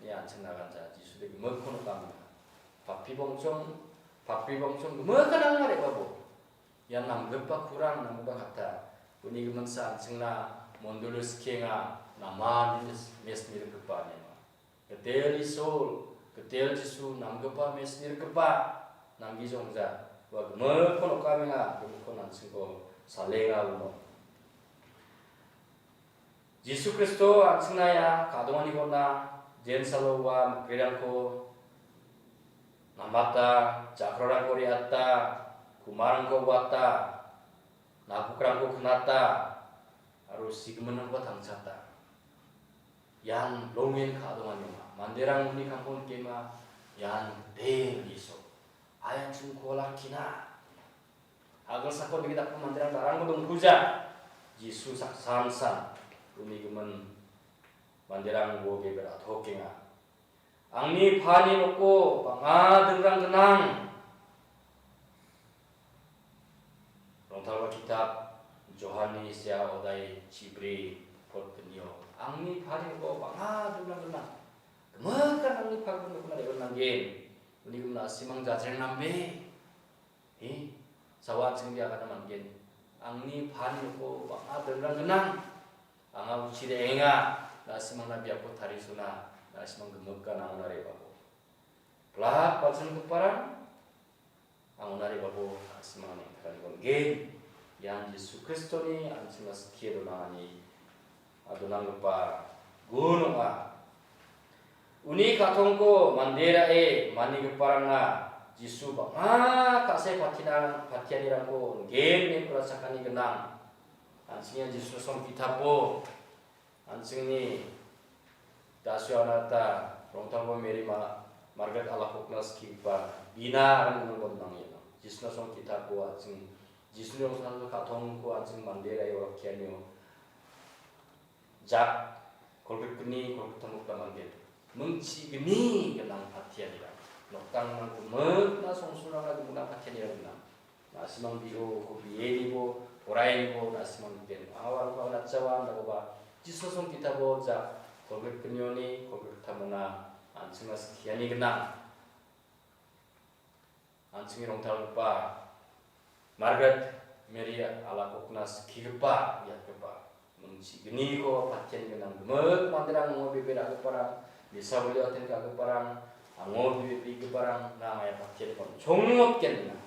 Ia an·ching na ganja, Jisu de gimikko nokamenga. Papi bongchong, papi bongchong, gimikan nangare babo. Ian namgipa kurang, namgipa kata. Uni giminsa an·chingna mondolio skienga, naman mes-, mesni rikgipa nema. Gitel Isol, gitel Jisu, namgipa mesni rikgipa, namgi jongja. Ua gimikko nokamenga, gimikko an·chingko salenga uno. Jisu Kristo an·chingna ia ka·donganiko on·a, jensalo ua mikrerangko Amata, jakrarangko re·ata, kumarangko uata, napukrangko knata, aro sigiminrangko tangchata. Ian rongen ka·donganio ong·a. Manderang uni kamko nikema, ian bel Iso. Aian chungko lakkina. Agilsako dake dakgipa manderang darangko dongpuja. Jisu saksansan uni gimin manderang uo bebe ra·tokenga. Angni pani noko bang·a dingrang gnang. Rongtalgipa kitap Johanni sea odai chibri pot gnio. Angni pani noko bang·a dingrang gnang. Gimikan angni pani nokona re·bana nanggen. Uni gimin na·simang jajreng nambe. Hi, sawa an·ching bia gana man·gen. Angni pani noko bang·a dingrang gnang. Anga uchi re·enga, na·simangna biapo tarisona, na·simang gimikan angona re·bako. Plak balsanggiparang, angona re·bako, na·simangna neng·takani gon·gen. Ian Jisu Kristoni an·chingna skie donangani adonanggipa gun ong·a. Uni ka·tongko mande ra·e manigiparangna Jisu bang·a ka·se patina-, patianirangko ong·gen ine kurachakani gnang. An·chingni Jisu song kitapo an·chingni da·suana gita rongtalgipa Mary ma-, Margaret Alacoquena skigipa bina agan gnang gon·ang iano. Jisuna song kitapo an·ching Jisuni rongtalgipa ka·tongko an·ching mande ra·e olakkianio jak kolgrikgni kolgriktamrangko man·gen. Mingchigni gnang patianirang. Nokdangrang gimikna songsulrangna gimikna patianirang gnang. Na·simang bi·o uko bienibo, porainibo, na·simang giten. Awarangko natjawa, dakoba Jisu song kitabo jak kolgrikgnioni kolgriktamona an·chingna skiani gnang. An·chingni rongtalgipa Margaret Mary Alacoquena skigipa, uiatgipa. Mingchigniko patian gnang gimik manderang, ango bebe ra·giparang, misa bolio aten ka·giparang, ango bebe bigiparang, na maia patian kon chongmotgen gnang.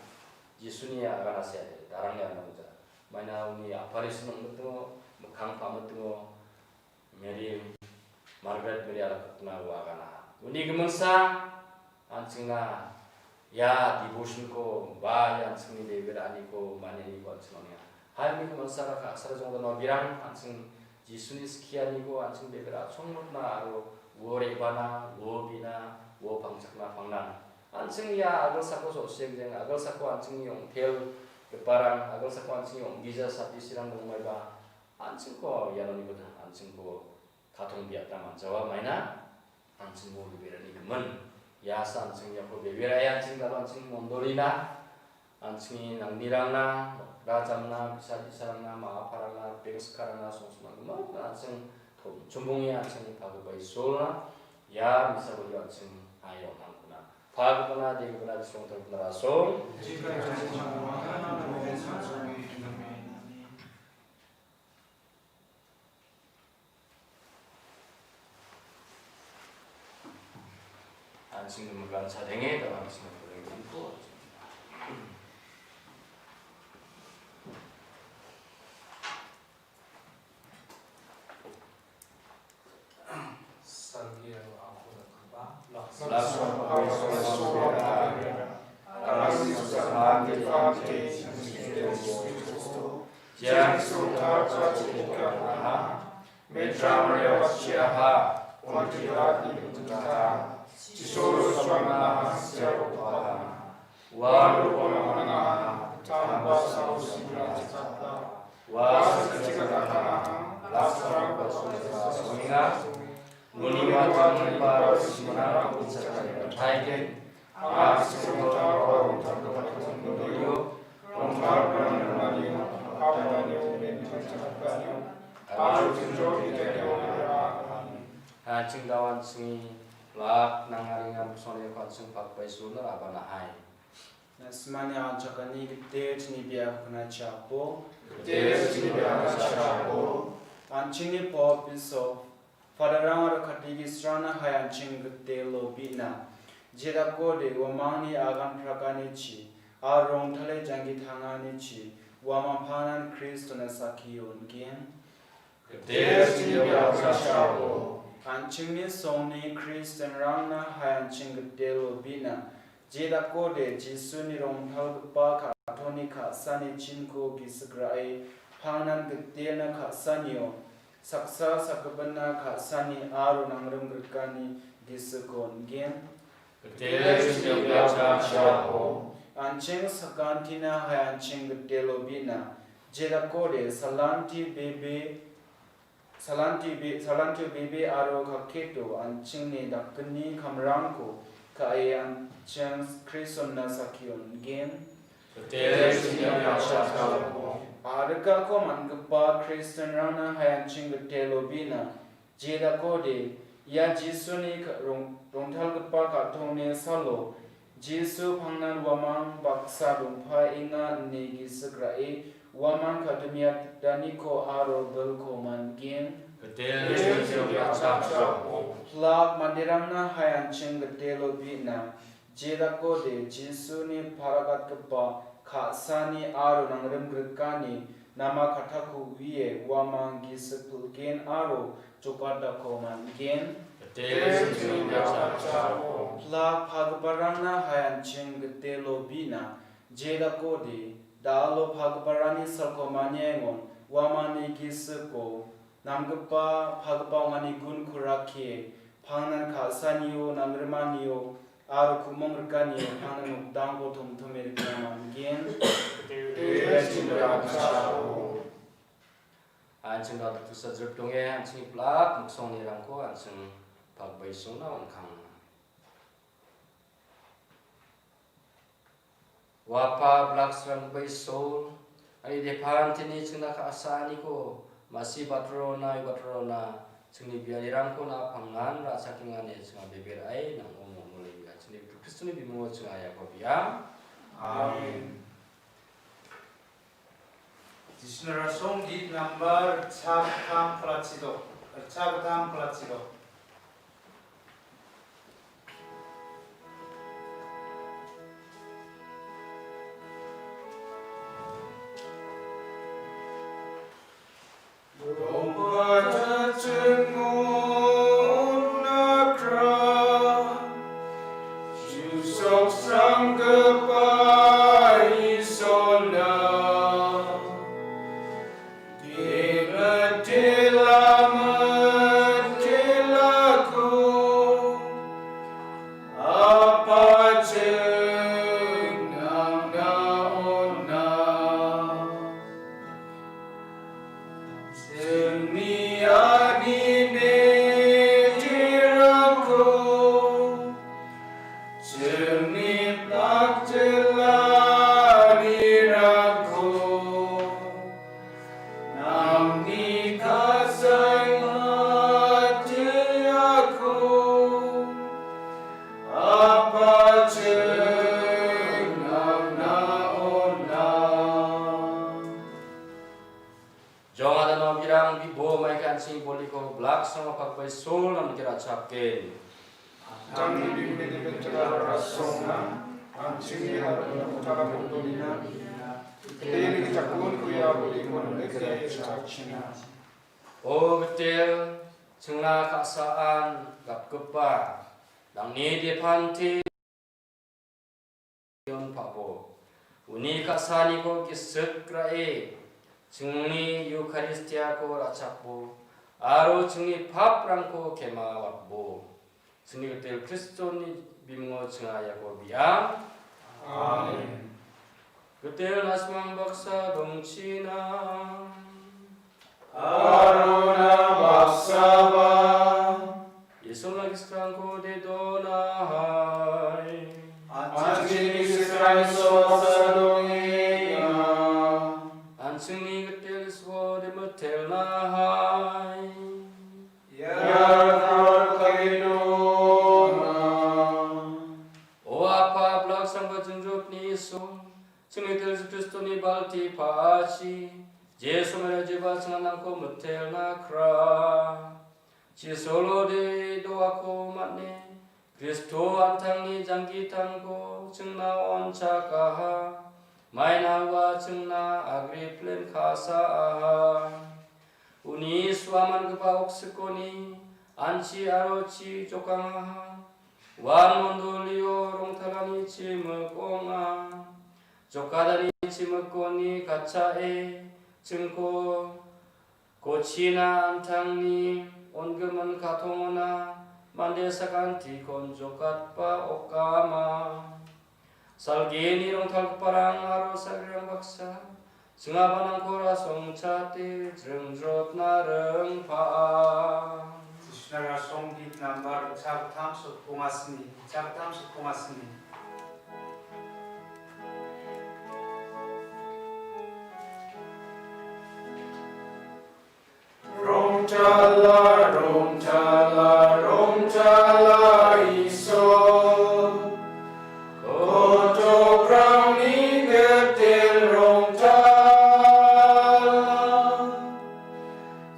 Jisuni agana seade, darangni agana uja. Maina uni aparisino mitingo, mikkang pamitingo, Mary, Margaret Mary Alacoquena ua agana. Uni giminsa, an·chingna ia devotion-ko ba ia an·chingni bebe ra·aniko manianiko an·ching ong·enga. Hai uni giminsa ka·sara jongdana birang an·ching Jisuni skianiko an·ching bebe ra·chongmotna aro uo re·bana, uo bina, uo pangchakna pangnang. An·ching ia agilsako so·seng jeng, agilsako an·chingni ong·telgiparang, agilsako an·chingni ong·gija sapisirang dongmaiba, an·chingko ianoni gita an·chingko katong biapna man·jawa maina, an·chingko beberani gimin. Ia asa an·ching iako bebera ia an·ching dalo an·ching mondolina, an·chingni nangnirangna, nokdajamna, bisa-bisarangna, ma·aparangna, ripeng sikarangna, songsona gimin an·ching tom-, chombonge an·chingni pagipa Isolna, ia misa bolio an·ching aio nangkona. Pagipana, degipana, bisong tarigipa rasong. An·ching gimikan chadenge, da an·ching gimikan. Salgi aro angko dakgipa, laksa An·ching dawan singi lak nangaringan soneko an·ching pakpai sulna rabana hai. Na·simangni anchakani gite chini biapko gnachapo. Gite chini biapko gnachapo. An·chingni Pope Bishop Fadarang aro Katekisrangna hai an·ching gite lobina. Jedakode uamangni agan praganichi, aro rongtale janggi tanganichi, uamang panan Kristona sakki on·gen. Gite chini biapko gnachapo. An·chingni songni Kristianrangna hai an·ching gite lobina. Jedakode Jisuni rongtalgipa ka·tongni ka·sani chinko gisik ra·e pangnan gitelna ka·sanio, saksa sakgipinna ka·sani aro nangrim grikani gisiko on·gen. Gitel chingni biapcha chiapo. An·ching sakantina hai an·ching gitelo bina. Jedakode salanti bebe, salanti be-, salantio bebe aro kaketo an·chingni dakgni kamrangko ka·e an·ching Kristonna sakki on·gen. Gitel chingni biapcha chiapo. Arikako man·gipa Kristianrangna hai an·ching gitelo bina. Jedakode ia Jisuni ka-, rong-, rongtalgipa ka·tongni salo Jisu pangnan uamang baksa dongpaenga ine gisik ra·e uamang kadimiataniko aro bilko man·gen. Gitel chingni biapcha chiapo. Plak manderangna hai an·ching gitelo bina. Jedakode Jisuni paragatgipa ka·sani aro nangrim grikani nama kattako uie uamang gisik pilgen aro jokatako man·gen. Gitel chingni biapcha chiapo. Plak pagiparangna hai an·ching gitelo bina. Jedakode dalo pagiparani salko maniaengon uamangni gisiko namgipa pagipa ong·ani gunko rakkie pangnan ka·sanio, nangrimanio aro ku·mong rikanio pangnan nokdangko tomtome rikna man·gen. Gitel chingni biapcha chiapo. An·ching dal·dalsa jrip donge, an·chingni plak miksongnirangko an·ching pagipa Isungna on·kang. Uapa blaksranggipa Isol, ani depanteni chingna ka·saaniko masi batrona, batrona, chingni bialirangko na pangnan ra·chakengani chinga bebe ra·e nang·o mongmolengga. Chingni Kristoni bimungo chinga iako biang. Amen. Jisni rasong git nambar ritchakgittam klatchidok, ritchakgittam klatchidok. Dongpa jachimon nakra, jusok sanggipa Isolna, dela dela matelako, apacheng nangna ona. Chingni ani medirangko, chingni paktilarangko, nangni kasai matiliako, apacheng nangna ona. Jong adano birang bibo maikan sing boliko blaksong pakbai sol nam kira chapken. Tangni bibini betela rasonga, an·chingni harapina mutara bondolina, teni kejakun kuya boliko nang kira chapchina. O Gitel, chingna ka·saan gapgipa, nangni depante on pabo. Uni ka·saaniko gisik ra·e, chingni Eukaristiako ra·chakbo, aro chingni paprangko kema watbo. Chingni Gitel Kristoni bimungo chinga iako biang. Amen. Gitel na·simang baksa dongchina. Arona baksaba. Isolna giskrangko de donahai. An·chingni giskrang Isol baksa dongenga. An·chingni Gitel Isol de mitelnahai. Ia raka kagidonga. O Apa, blaksangba jingjopni Isol, chingni Gitel Jisu Kristoni balti pa·achi, Jisu Maria jiba chinganangko mitelna kra. Chisolo de doako man·e, Kristo an·tangni janggitangko chingna on·chakaha, maina ua chingna agriplen ka·saaha. Uni suamangipa oksikoni anchi aro chi jokangaha. Uan mondolio rongtalani chimik ong·a. Jokatani chimikoni katchae chingko kochina antangni on·gimin katongona mande sakantikon jokatba okama. Salgini rongtalgiparang aro salgirang baksa, singabanangko rasongchate jringjrotna ringpaa. Jisuna rasonggit nambar ritchakgittam sotbongasni, ritchakgittam sotbongasni. Rongtala, rongtala, rongtala Isol. Kotokrangni gitel rongtala.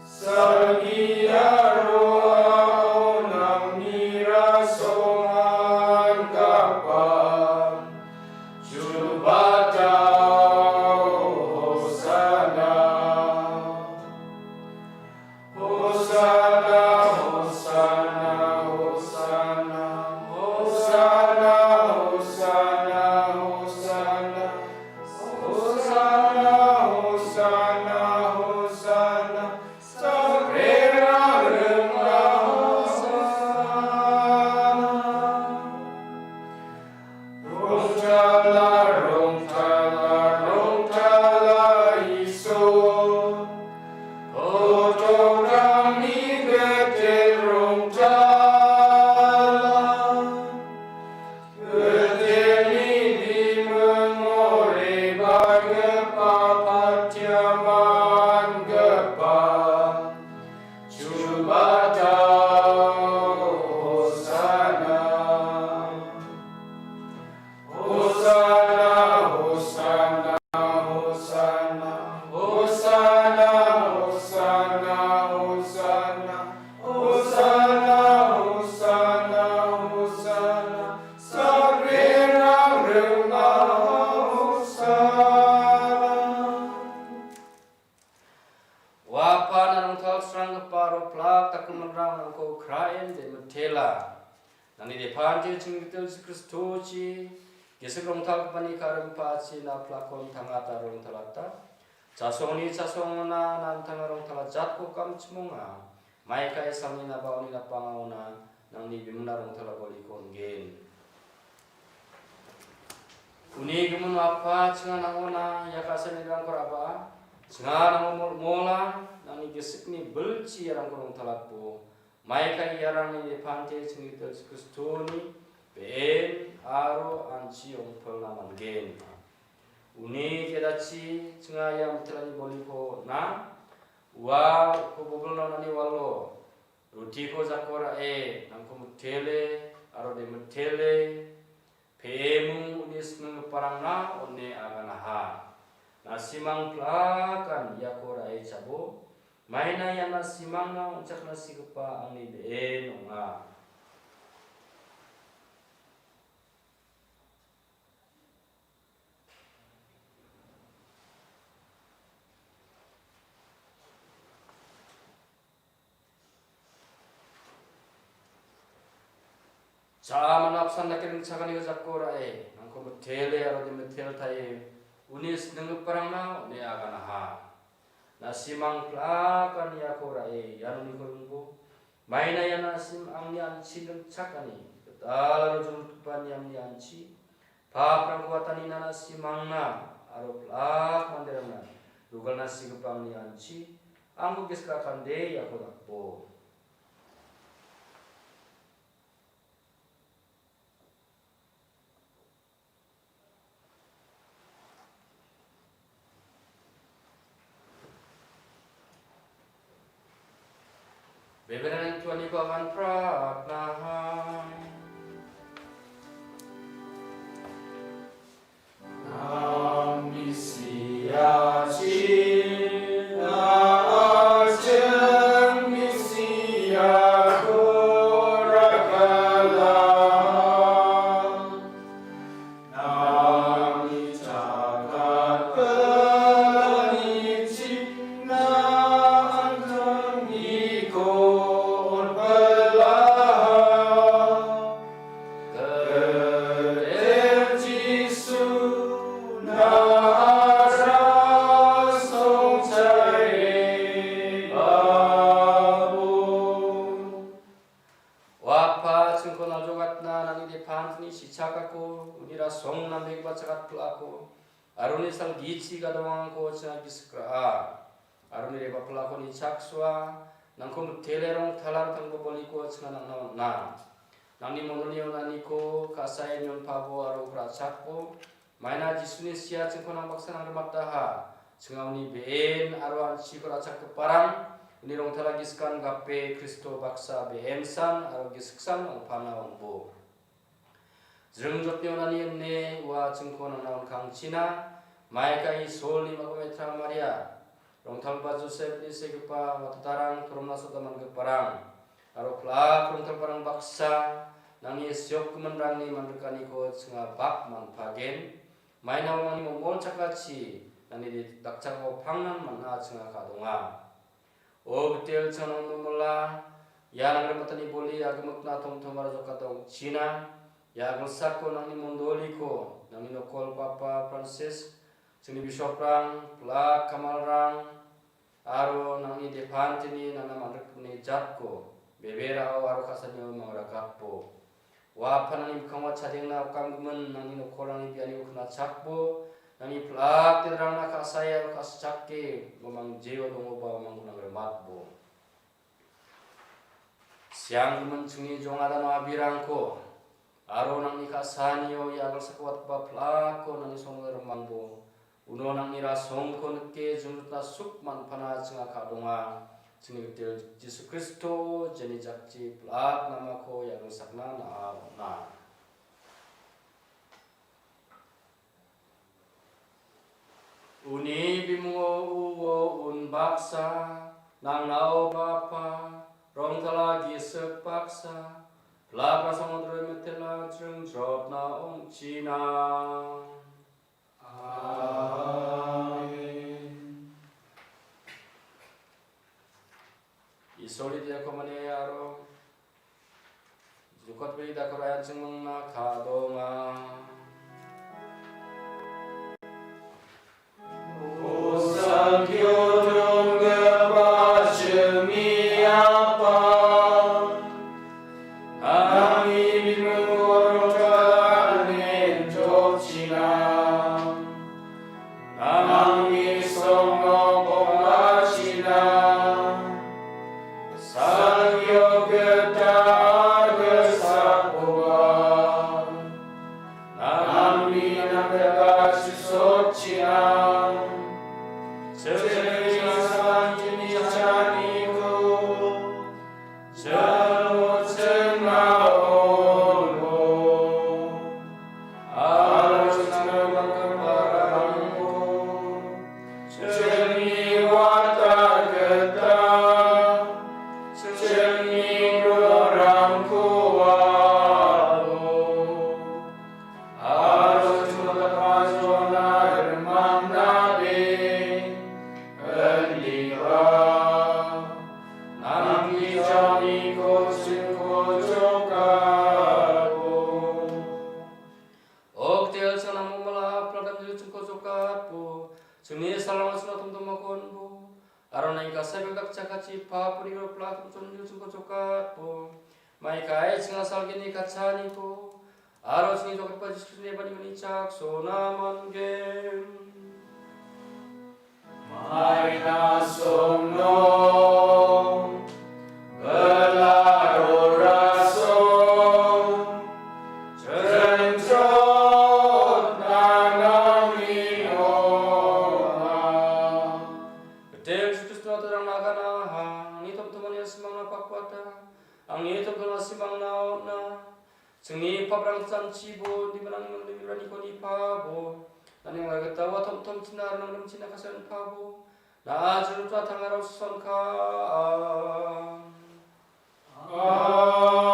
Salgi aro aonangni rasongan gapa. Jubatao Hosana. Hosana, Hosana, Hosana. Hosana, Hosana, Hosana. Hosana, Hosana, Hosana. Sabrera ringna Hosana. Rongtala, rongtala, rongtala Isol. Kotokrangni gitel rongtala. Gitel ni bimingo rebagipa patiamangipa. Jubatao Hosana. Hosana, Hosana, Hosana. Hosana, Hosana, Hosana. Hosana, Hosana, Hosana. Sabrera ringna Hosana. Ua Apa, na rongtalsranggipa aro plak takgiminrang nangko kraen de mitela. Nangni depante chinggitil Jisu Kristochi, gisik rongtalgipani ka·rimpachi na plakkon tangata rongtalata. Chasongni chasongona nantanga rongtala jatko kamchimonga. Maikai sangni nabaoni napangaona nangni bimina rongtala boliko on·gen. Uni gimin Apa, chinga nangona ia ka·saanirangko ra·baa. Chinga nango mol-, mola, nangni gisikni bilchi iarangko rongtalatbo. Maikai iarangni depante chinggitil Jisu Kristoni be·en aro an·chi ong·pilna man·gen. Uni kedachi chinga ia mitelani boliko on·a. Ua ko-, bobilna on·ani walo rutiko jako ra·e, nangko mitele aro de mitele, pe·emung uni siminggiparangna on·e aganaha. Na·simang plakan iako ra·e chabo, maina ian na·simangna on·chakna sigipa angni be·en ong·a. Cha·a man·a apsan dake ringchakaniko jako ra·e, nangko mitele aro de mitel tarie, uni siminggiparangna on·e aganaha. Na·simang plakan iako ra·e, ianoniko ringbo. Maina ian na·sim angni an·chin ringchakani, gital aro jongritgipa niamni an·chi. Paprangko watani na·simangna aro plak manderangna rugalna sigipa angni an·chi. Angko gisik rakande iako dakbo. Bebenan tuaniko akan pratnahai. Nang misiachi, na ajeng misiako ragala. song nambegipa chakat pil·ako, aro uni salgichi gadonganiko chinga gisik ra·a. Aro uni reba pil·ako nichaksoa, nangko mitele rongtala tangba boliko chinga nangna on·a. Nangni mondolni on·aniko ka·sae nionpabo aro ra·chakbo, maina Jisuni sia chingko nang baksa nangrimataha. Chinga uni be·en aro an·chiko ra·chakgiparang, uni rongtala giskan gape Kristo baksa be·ensan aro gisiksan ong·pana ong·bo. Jringjotni on·ani ine ua chingko nangna on·kangchina, maika Isolni mako metra Maria, rongtalgipa Josepni segipa watatarang toromna soda man·giparang, aro pil·ak rongtalgiparang baksa, nangni siokgiminrangni man·rikaniko chinga bak man·pagen, maina uamangni mongmol chakachi, nangni dakchakao pangnan man·a chinga ka·donga. O gitel chinga nangno mila, ia nangrimatani boli agimikna tomtom aro jokata ong·china, ia agilsako nangni mondoliko, nangni nokol papa Francis, chingni bisoprang, pil·ak kamalrang, aro nangni depanteni nangna man·rikni jatko, bebe ra·o aro ka·sanio mangrakatbo. Ua Apa nangni mikkango chadengna okamgimin nangni nokolrangni bianiko knachakbo, nangni pil·ak derangna ka·sae aro ka·sichake, uamang jeo dongoba uamangko nangrimatbo. Sianggimin chingni jong adano abirangko, aro nangni ka·sanio ia agilsako watgipa pil·akko nangni songo rimangbo, uno nangni rasongko nike jringjotna suk man·pana chinga ka·donga. Chingni gitel Jisu Kristo, jeni jakchi pil·ak namako ia agilsakna na·a on·a. Uni bimungo uo unbaksa, nangna o Bapa, rongtala gisik baksa, pil·ak rasongo dore mitela jringjotna ong·china. Amen. Isolni diako mane aro jokatbeni dakora an·ching mingna ka·donga. O sangkio donggipa chingni Apa, nangni bimingko rongtalen jokchina. Nangni songno bongachina, salgio gita agilsakoba, nangni nambebachi sokchina, chingni santini chaniko, Chingmo chingna olo, aro chingna bangkang barangko, chingni wata gita, chingni gorangko aro. Aro chinggipa Jona rimangnabe indiba, nangni jaoniko chingko jokatbo. O gitel chingnamo mala pil·ak namjil chingko jokatbo, chingni salrangko chingna tomtom makonbo. Aro nangni ka·sae bebak chakachi papuniko pil·ak tomchonjil chingko jokatbo. Maikai chinga salgini kachaniko. Aro chingni jokatba Jisu Kristoni bani bani chaksona man·gen. Maina songno, belaro raso, chenchot nanami ong·a. Gitel Jisu Kristo, terang nagana, angni tomtomani asimangna pakwata, angni tomtomani asimangna on·a, chingni paprang janchibo, dimanang nang dimiraniko nipabo, nani ngai gita ua tomtom china aro nang rimchina kasan pabo, na ajur ta tangaro sonka.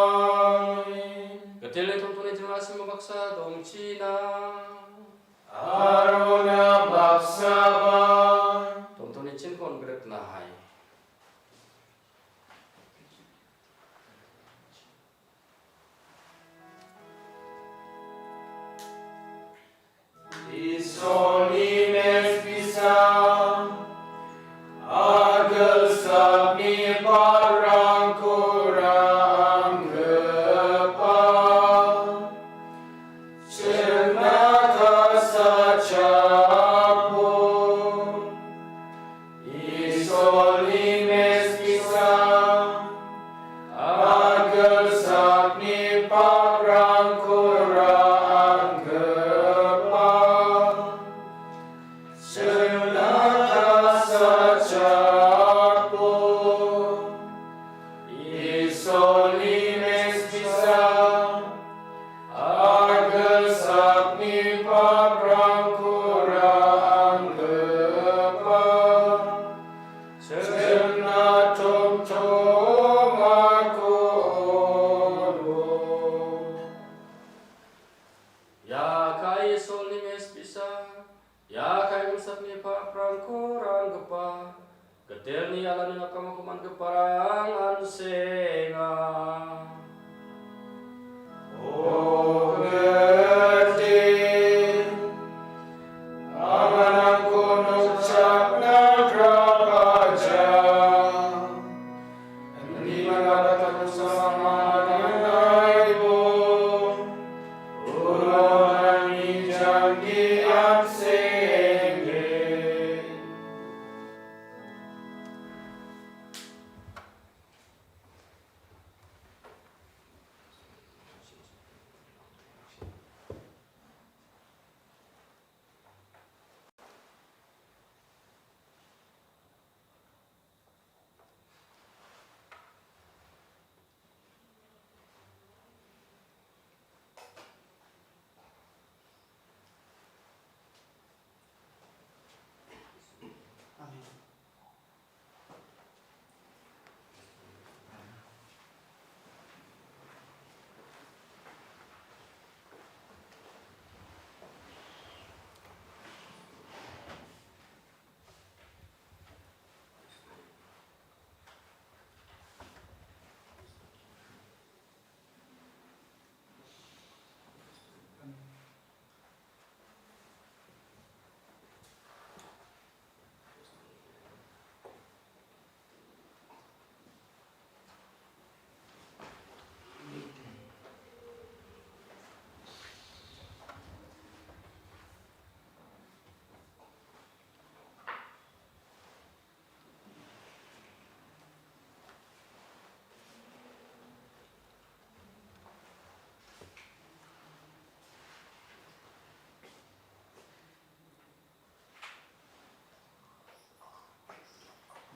Amen. Gitel tomtomani jingna sima baksa dongchina. Arona baksaba. Tomtomani chinkon gretna hai. Isolni mespisa, agilsakni parangko ranggipa, chingna Bisa, ia kaigilsakni paprangko ranggipa, Gitelni alani nakamako man·giparang an·senga. O Gitel, anganangko nokchakna grapajang. Andi mandalatako samangan aibo, ulo nani janggi an·senge. Amen.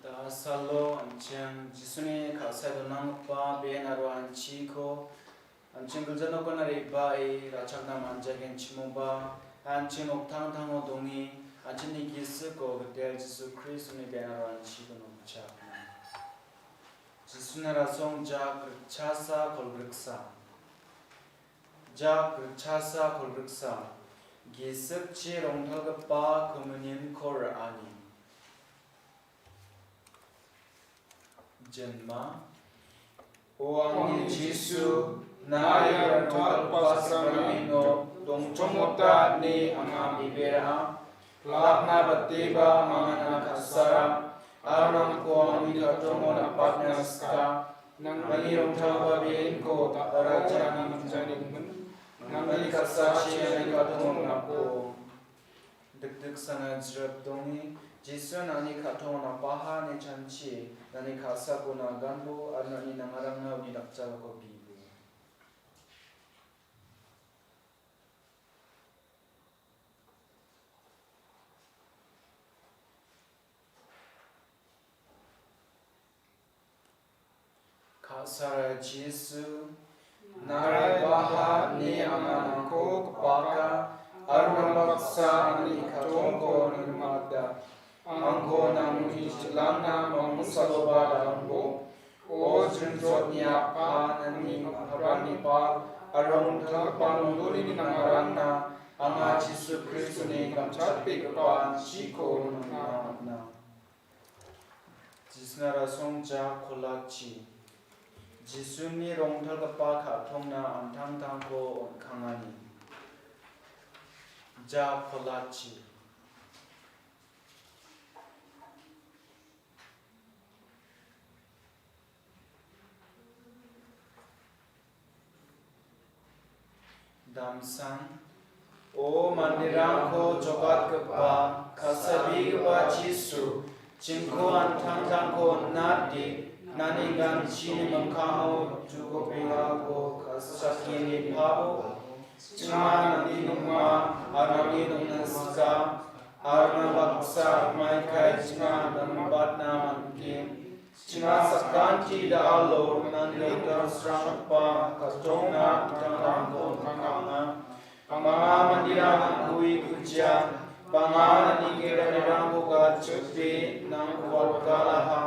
Da·salo an·ching Jisuni ka·sae donanggipa ben aro anchiko an·ching gilja nokona re·bae ra·chakna man·jagenchimoba, an·ching noktangtango donge, an·chingni gisiko Gitel Jisu Kristoni ben aro anchiko nokchakna. Jisuni rasong jak ritchasa kolgriksa. Jak ritchasa kolgriksa. Gisikchi rongtalgipa komunionko ra·ani. Jinma. O angni Jisu, na·a ia rongtalgipa sakramento dongchongmota ine anga bebera. Plakna bateba angana ka·sara, aro nangko angni ka·tongo napatna sika. Nangni rongtalgipa benko ta·rajana manjaningmin. Nangni ka·sachi angni ka·tongo napo. Dikdiksana jrep donge, Jisu nangni ka·tongo napaha ine chanchie, nangni ka·sako naganbo, aro nangni nangarangna uni dakjalako bibo. Ka·sara Jisu, na·a re·baha ine anga nangko gipaka, aro nang baksa angni ka·tongko rimata. Angko nangni jilangna mangmungsaloba da·angbo. O jinjotni Apa, nangni paprangni pal, aro nangni dal·gipa mondolini nangarangna, anga Jisu Kristoni gamchatbegipa an·chiko rimna man·a. Jisuna rasong ja kolachi. Jisuni rongtalgipa ka·tongna an·tangtangko on·kangani. Ja kolachi. Damsan, o manderangko jogatgipa, ka·sabegipa Jisu, jingko an·tangtangko on·ate, nangni ganchini mikkango jukobengako ka·sachakengipabo. Chinga nangni nonga, aro nangni nongna sika, aro nang baksa maikai chinga nangbatna man·gen. Chinga sakanti da·alo nangni rikrasranggipa ka·tongna an·tangtangko on·kanga. Bang·a manderang nangko uiguja, bang·a nangni gerarerangko gatchipe nangko walkalaha.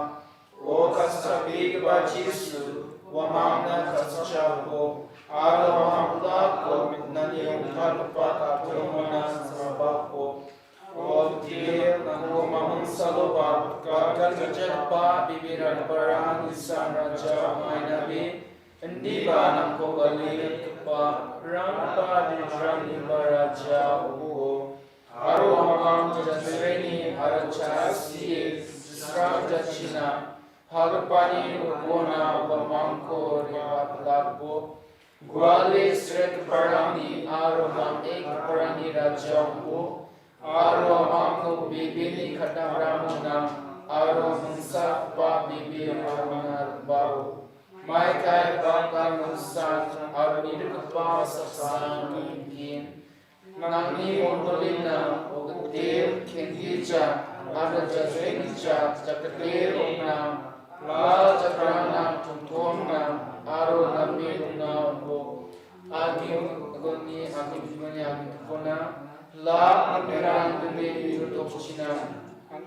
O ka·sabegipa Jisu, uamangna ka·sachakbo, Aro hamdako mitnani ongtalgipa katongmona sambako. O Tel, nangko mamingsaloba, gaganjajagipa bibirangbarang isan raja ong·ainabe, indiba nangko baligipa rangba dejranggipa raja ong·o. Aro uamang jajreni aro cha·sie jisrang jachina, pagipani rokona uamangko re·batlakbo. Guale sretgiparangni aro bang·e giparangni raja ong·o, aro uamangko bibini kadamrang gnang, aro mingsakgipa bibi aro gnang rim·bao. Maikai bakal mingsan aro nirikgipa saksan ong·gen. Nangni mondolina ogitel, kendija, aro jajrengija, jakdel ong·na, la jakrangna tongtongna, aro namen ong·na ong·bo. Agimgimni agimgimni agimgimona, la namerang dime nirotokchina.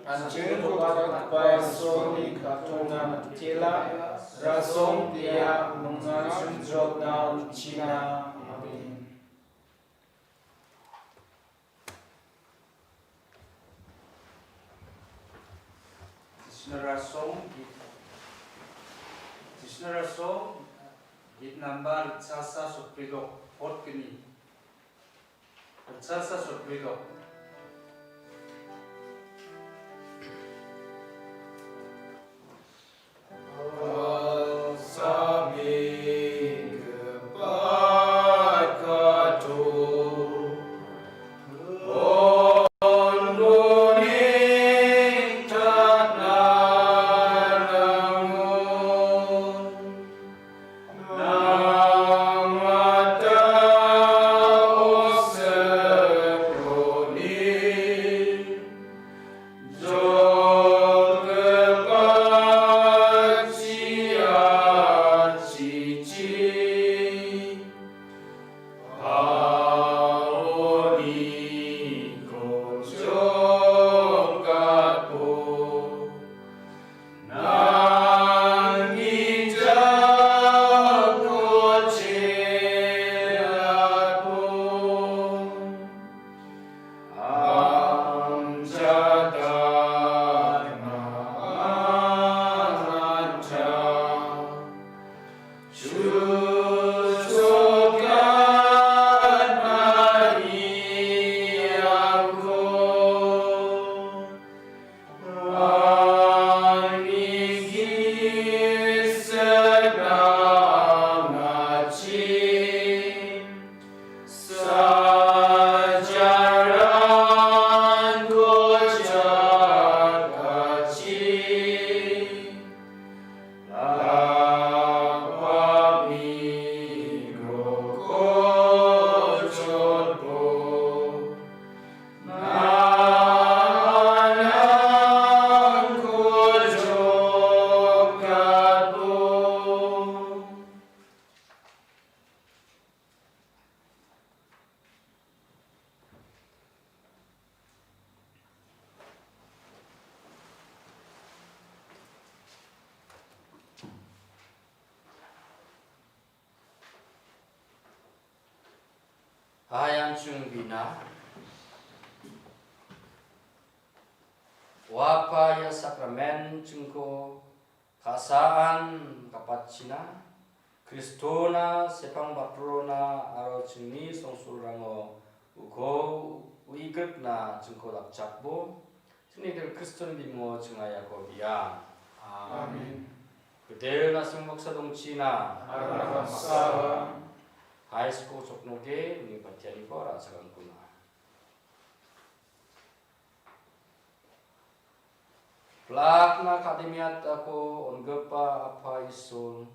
An·ching rikgipa Isolni katongna mitela, rasong dia mingna chonjotna on·china. Amen. Jisni rasong git, Jisni rasong git namba ritchasa sotbridok, pot gni. Ritchasa sotbridok. Ayan chung bina. Wapaya sakramen chungko kasaan kapachina, Kristona sepang batrona aro chingni songsulrango uko uigrikna chingko dakchakbo, chingni Kristoni bimungo chingayako biang. Amen. Gdel nasing baksa dongchina. Aro baksa. Hai sko choknoge uni patianiko ra·chakangkuna. Plakna kademiatako on·gipa Apa Isol,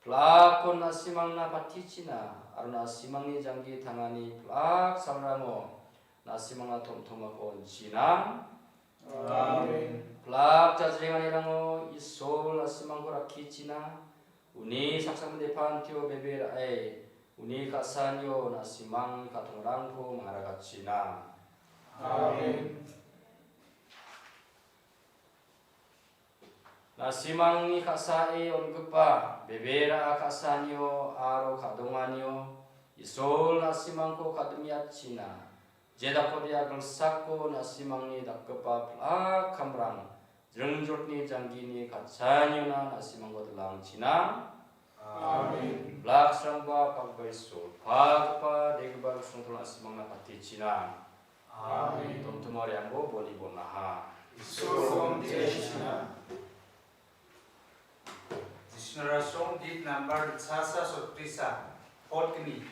plakon na·simangna patichina, aro na·simangni janggi tangani plak salrango na·simangna tom·tomako on·china. Amen. Plak jajrenganirango Isol na·simangko rakkichina, uni saksa mande pantio bebe ra·e, uni ka·sanio na·simang ka·tongrangko mangaragachina. Amen. Na·simangni ka·sae on·gipa bebera ka·sanio aro ka·donganio Isol na·simangko kadimiatchina. Jedakodia gilsako na·simangni dakgipa pil·a kamrang jringjotni janggini katchaniona na·simangko dilangchina. Amen. Blaksrangba pagba Isol, pagipa degipa riksrongtol na·simangna patichina. Amen. Tomtimo riangbo boni bonaha. Isol kom tiachina. Jisunara song git nambar sasa sotrisa, pot kni.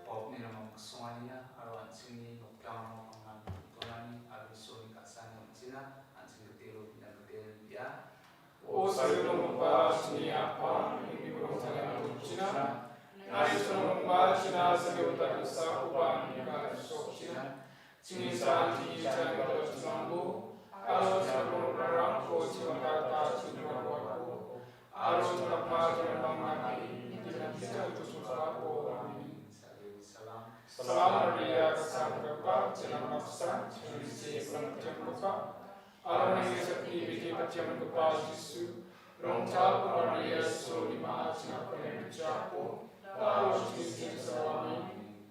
Pokni ramang ksonganina aro an·chingni nokdangrango pangnan donani aro Isolni ka·sani ong·china an·ching gitelo bia. O salgidonggipa chini Apa, nangni rongtalna tongchina. Nangni chongrongba china salgio dakgisakoba nangni ka·sokchina. Chini cha·ani chani gadao chinangbo, aro chini rongtalrangko chini gita chini rongtalko, aro chini rongtalrangko chini gita chini rongtalko. Amen. Salam Maria, ka·sanggipa, Jesu-ni maksa, Jesu-ni sepantianggipa, aro nangni sakni bidi patiamgipa Jesu, rongtalgipa Maria, Isolni ma·a, chinapani bijapo, da·o chini sisa. Amen.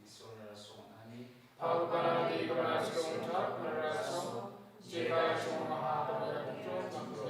Isolni rasong ani. Pagupana de gana chong ta gana rasong, jega chong maha pada chong.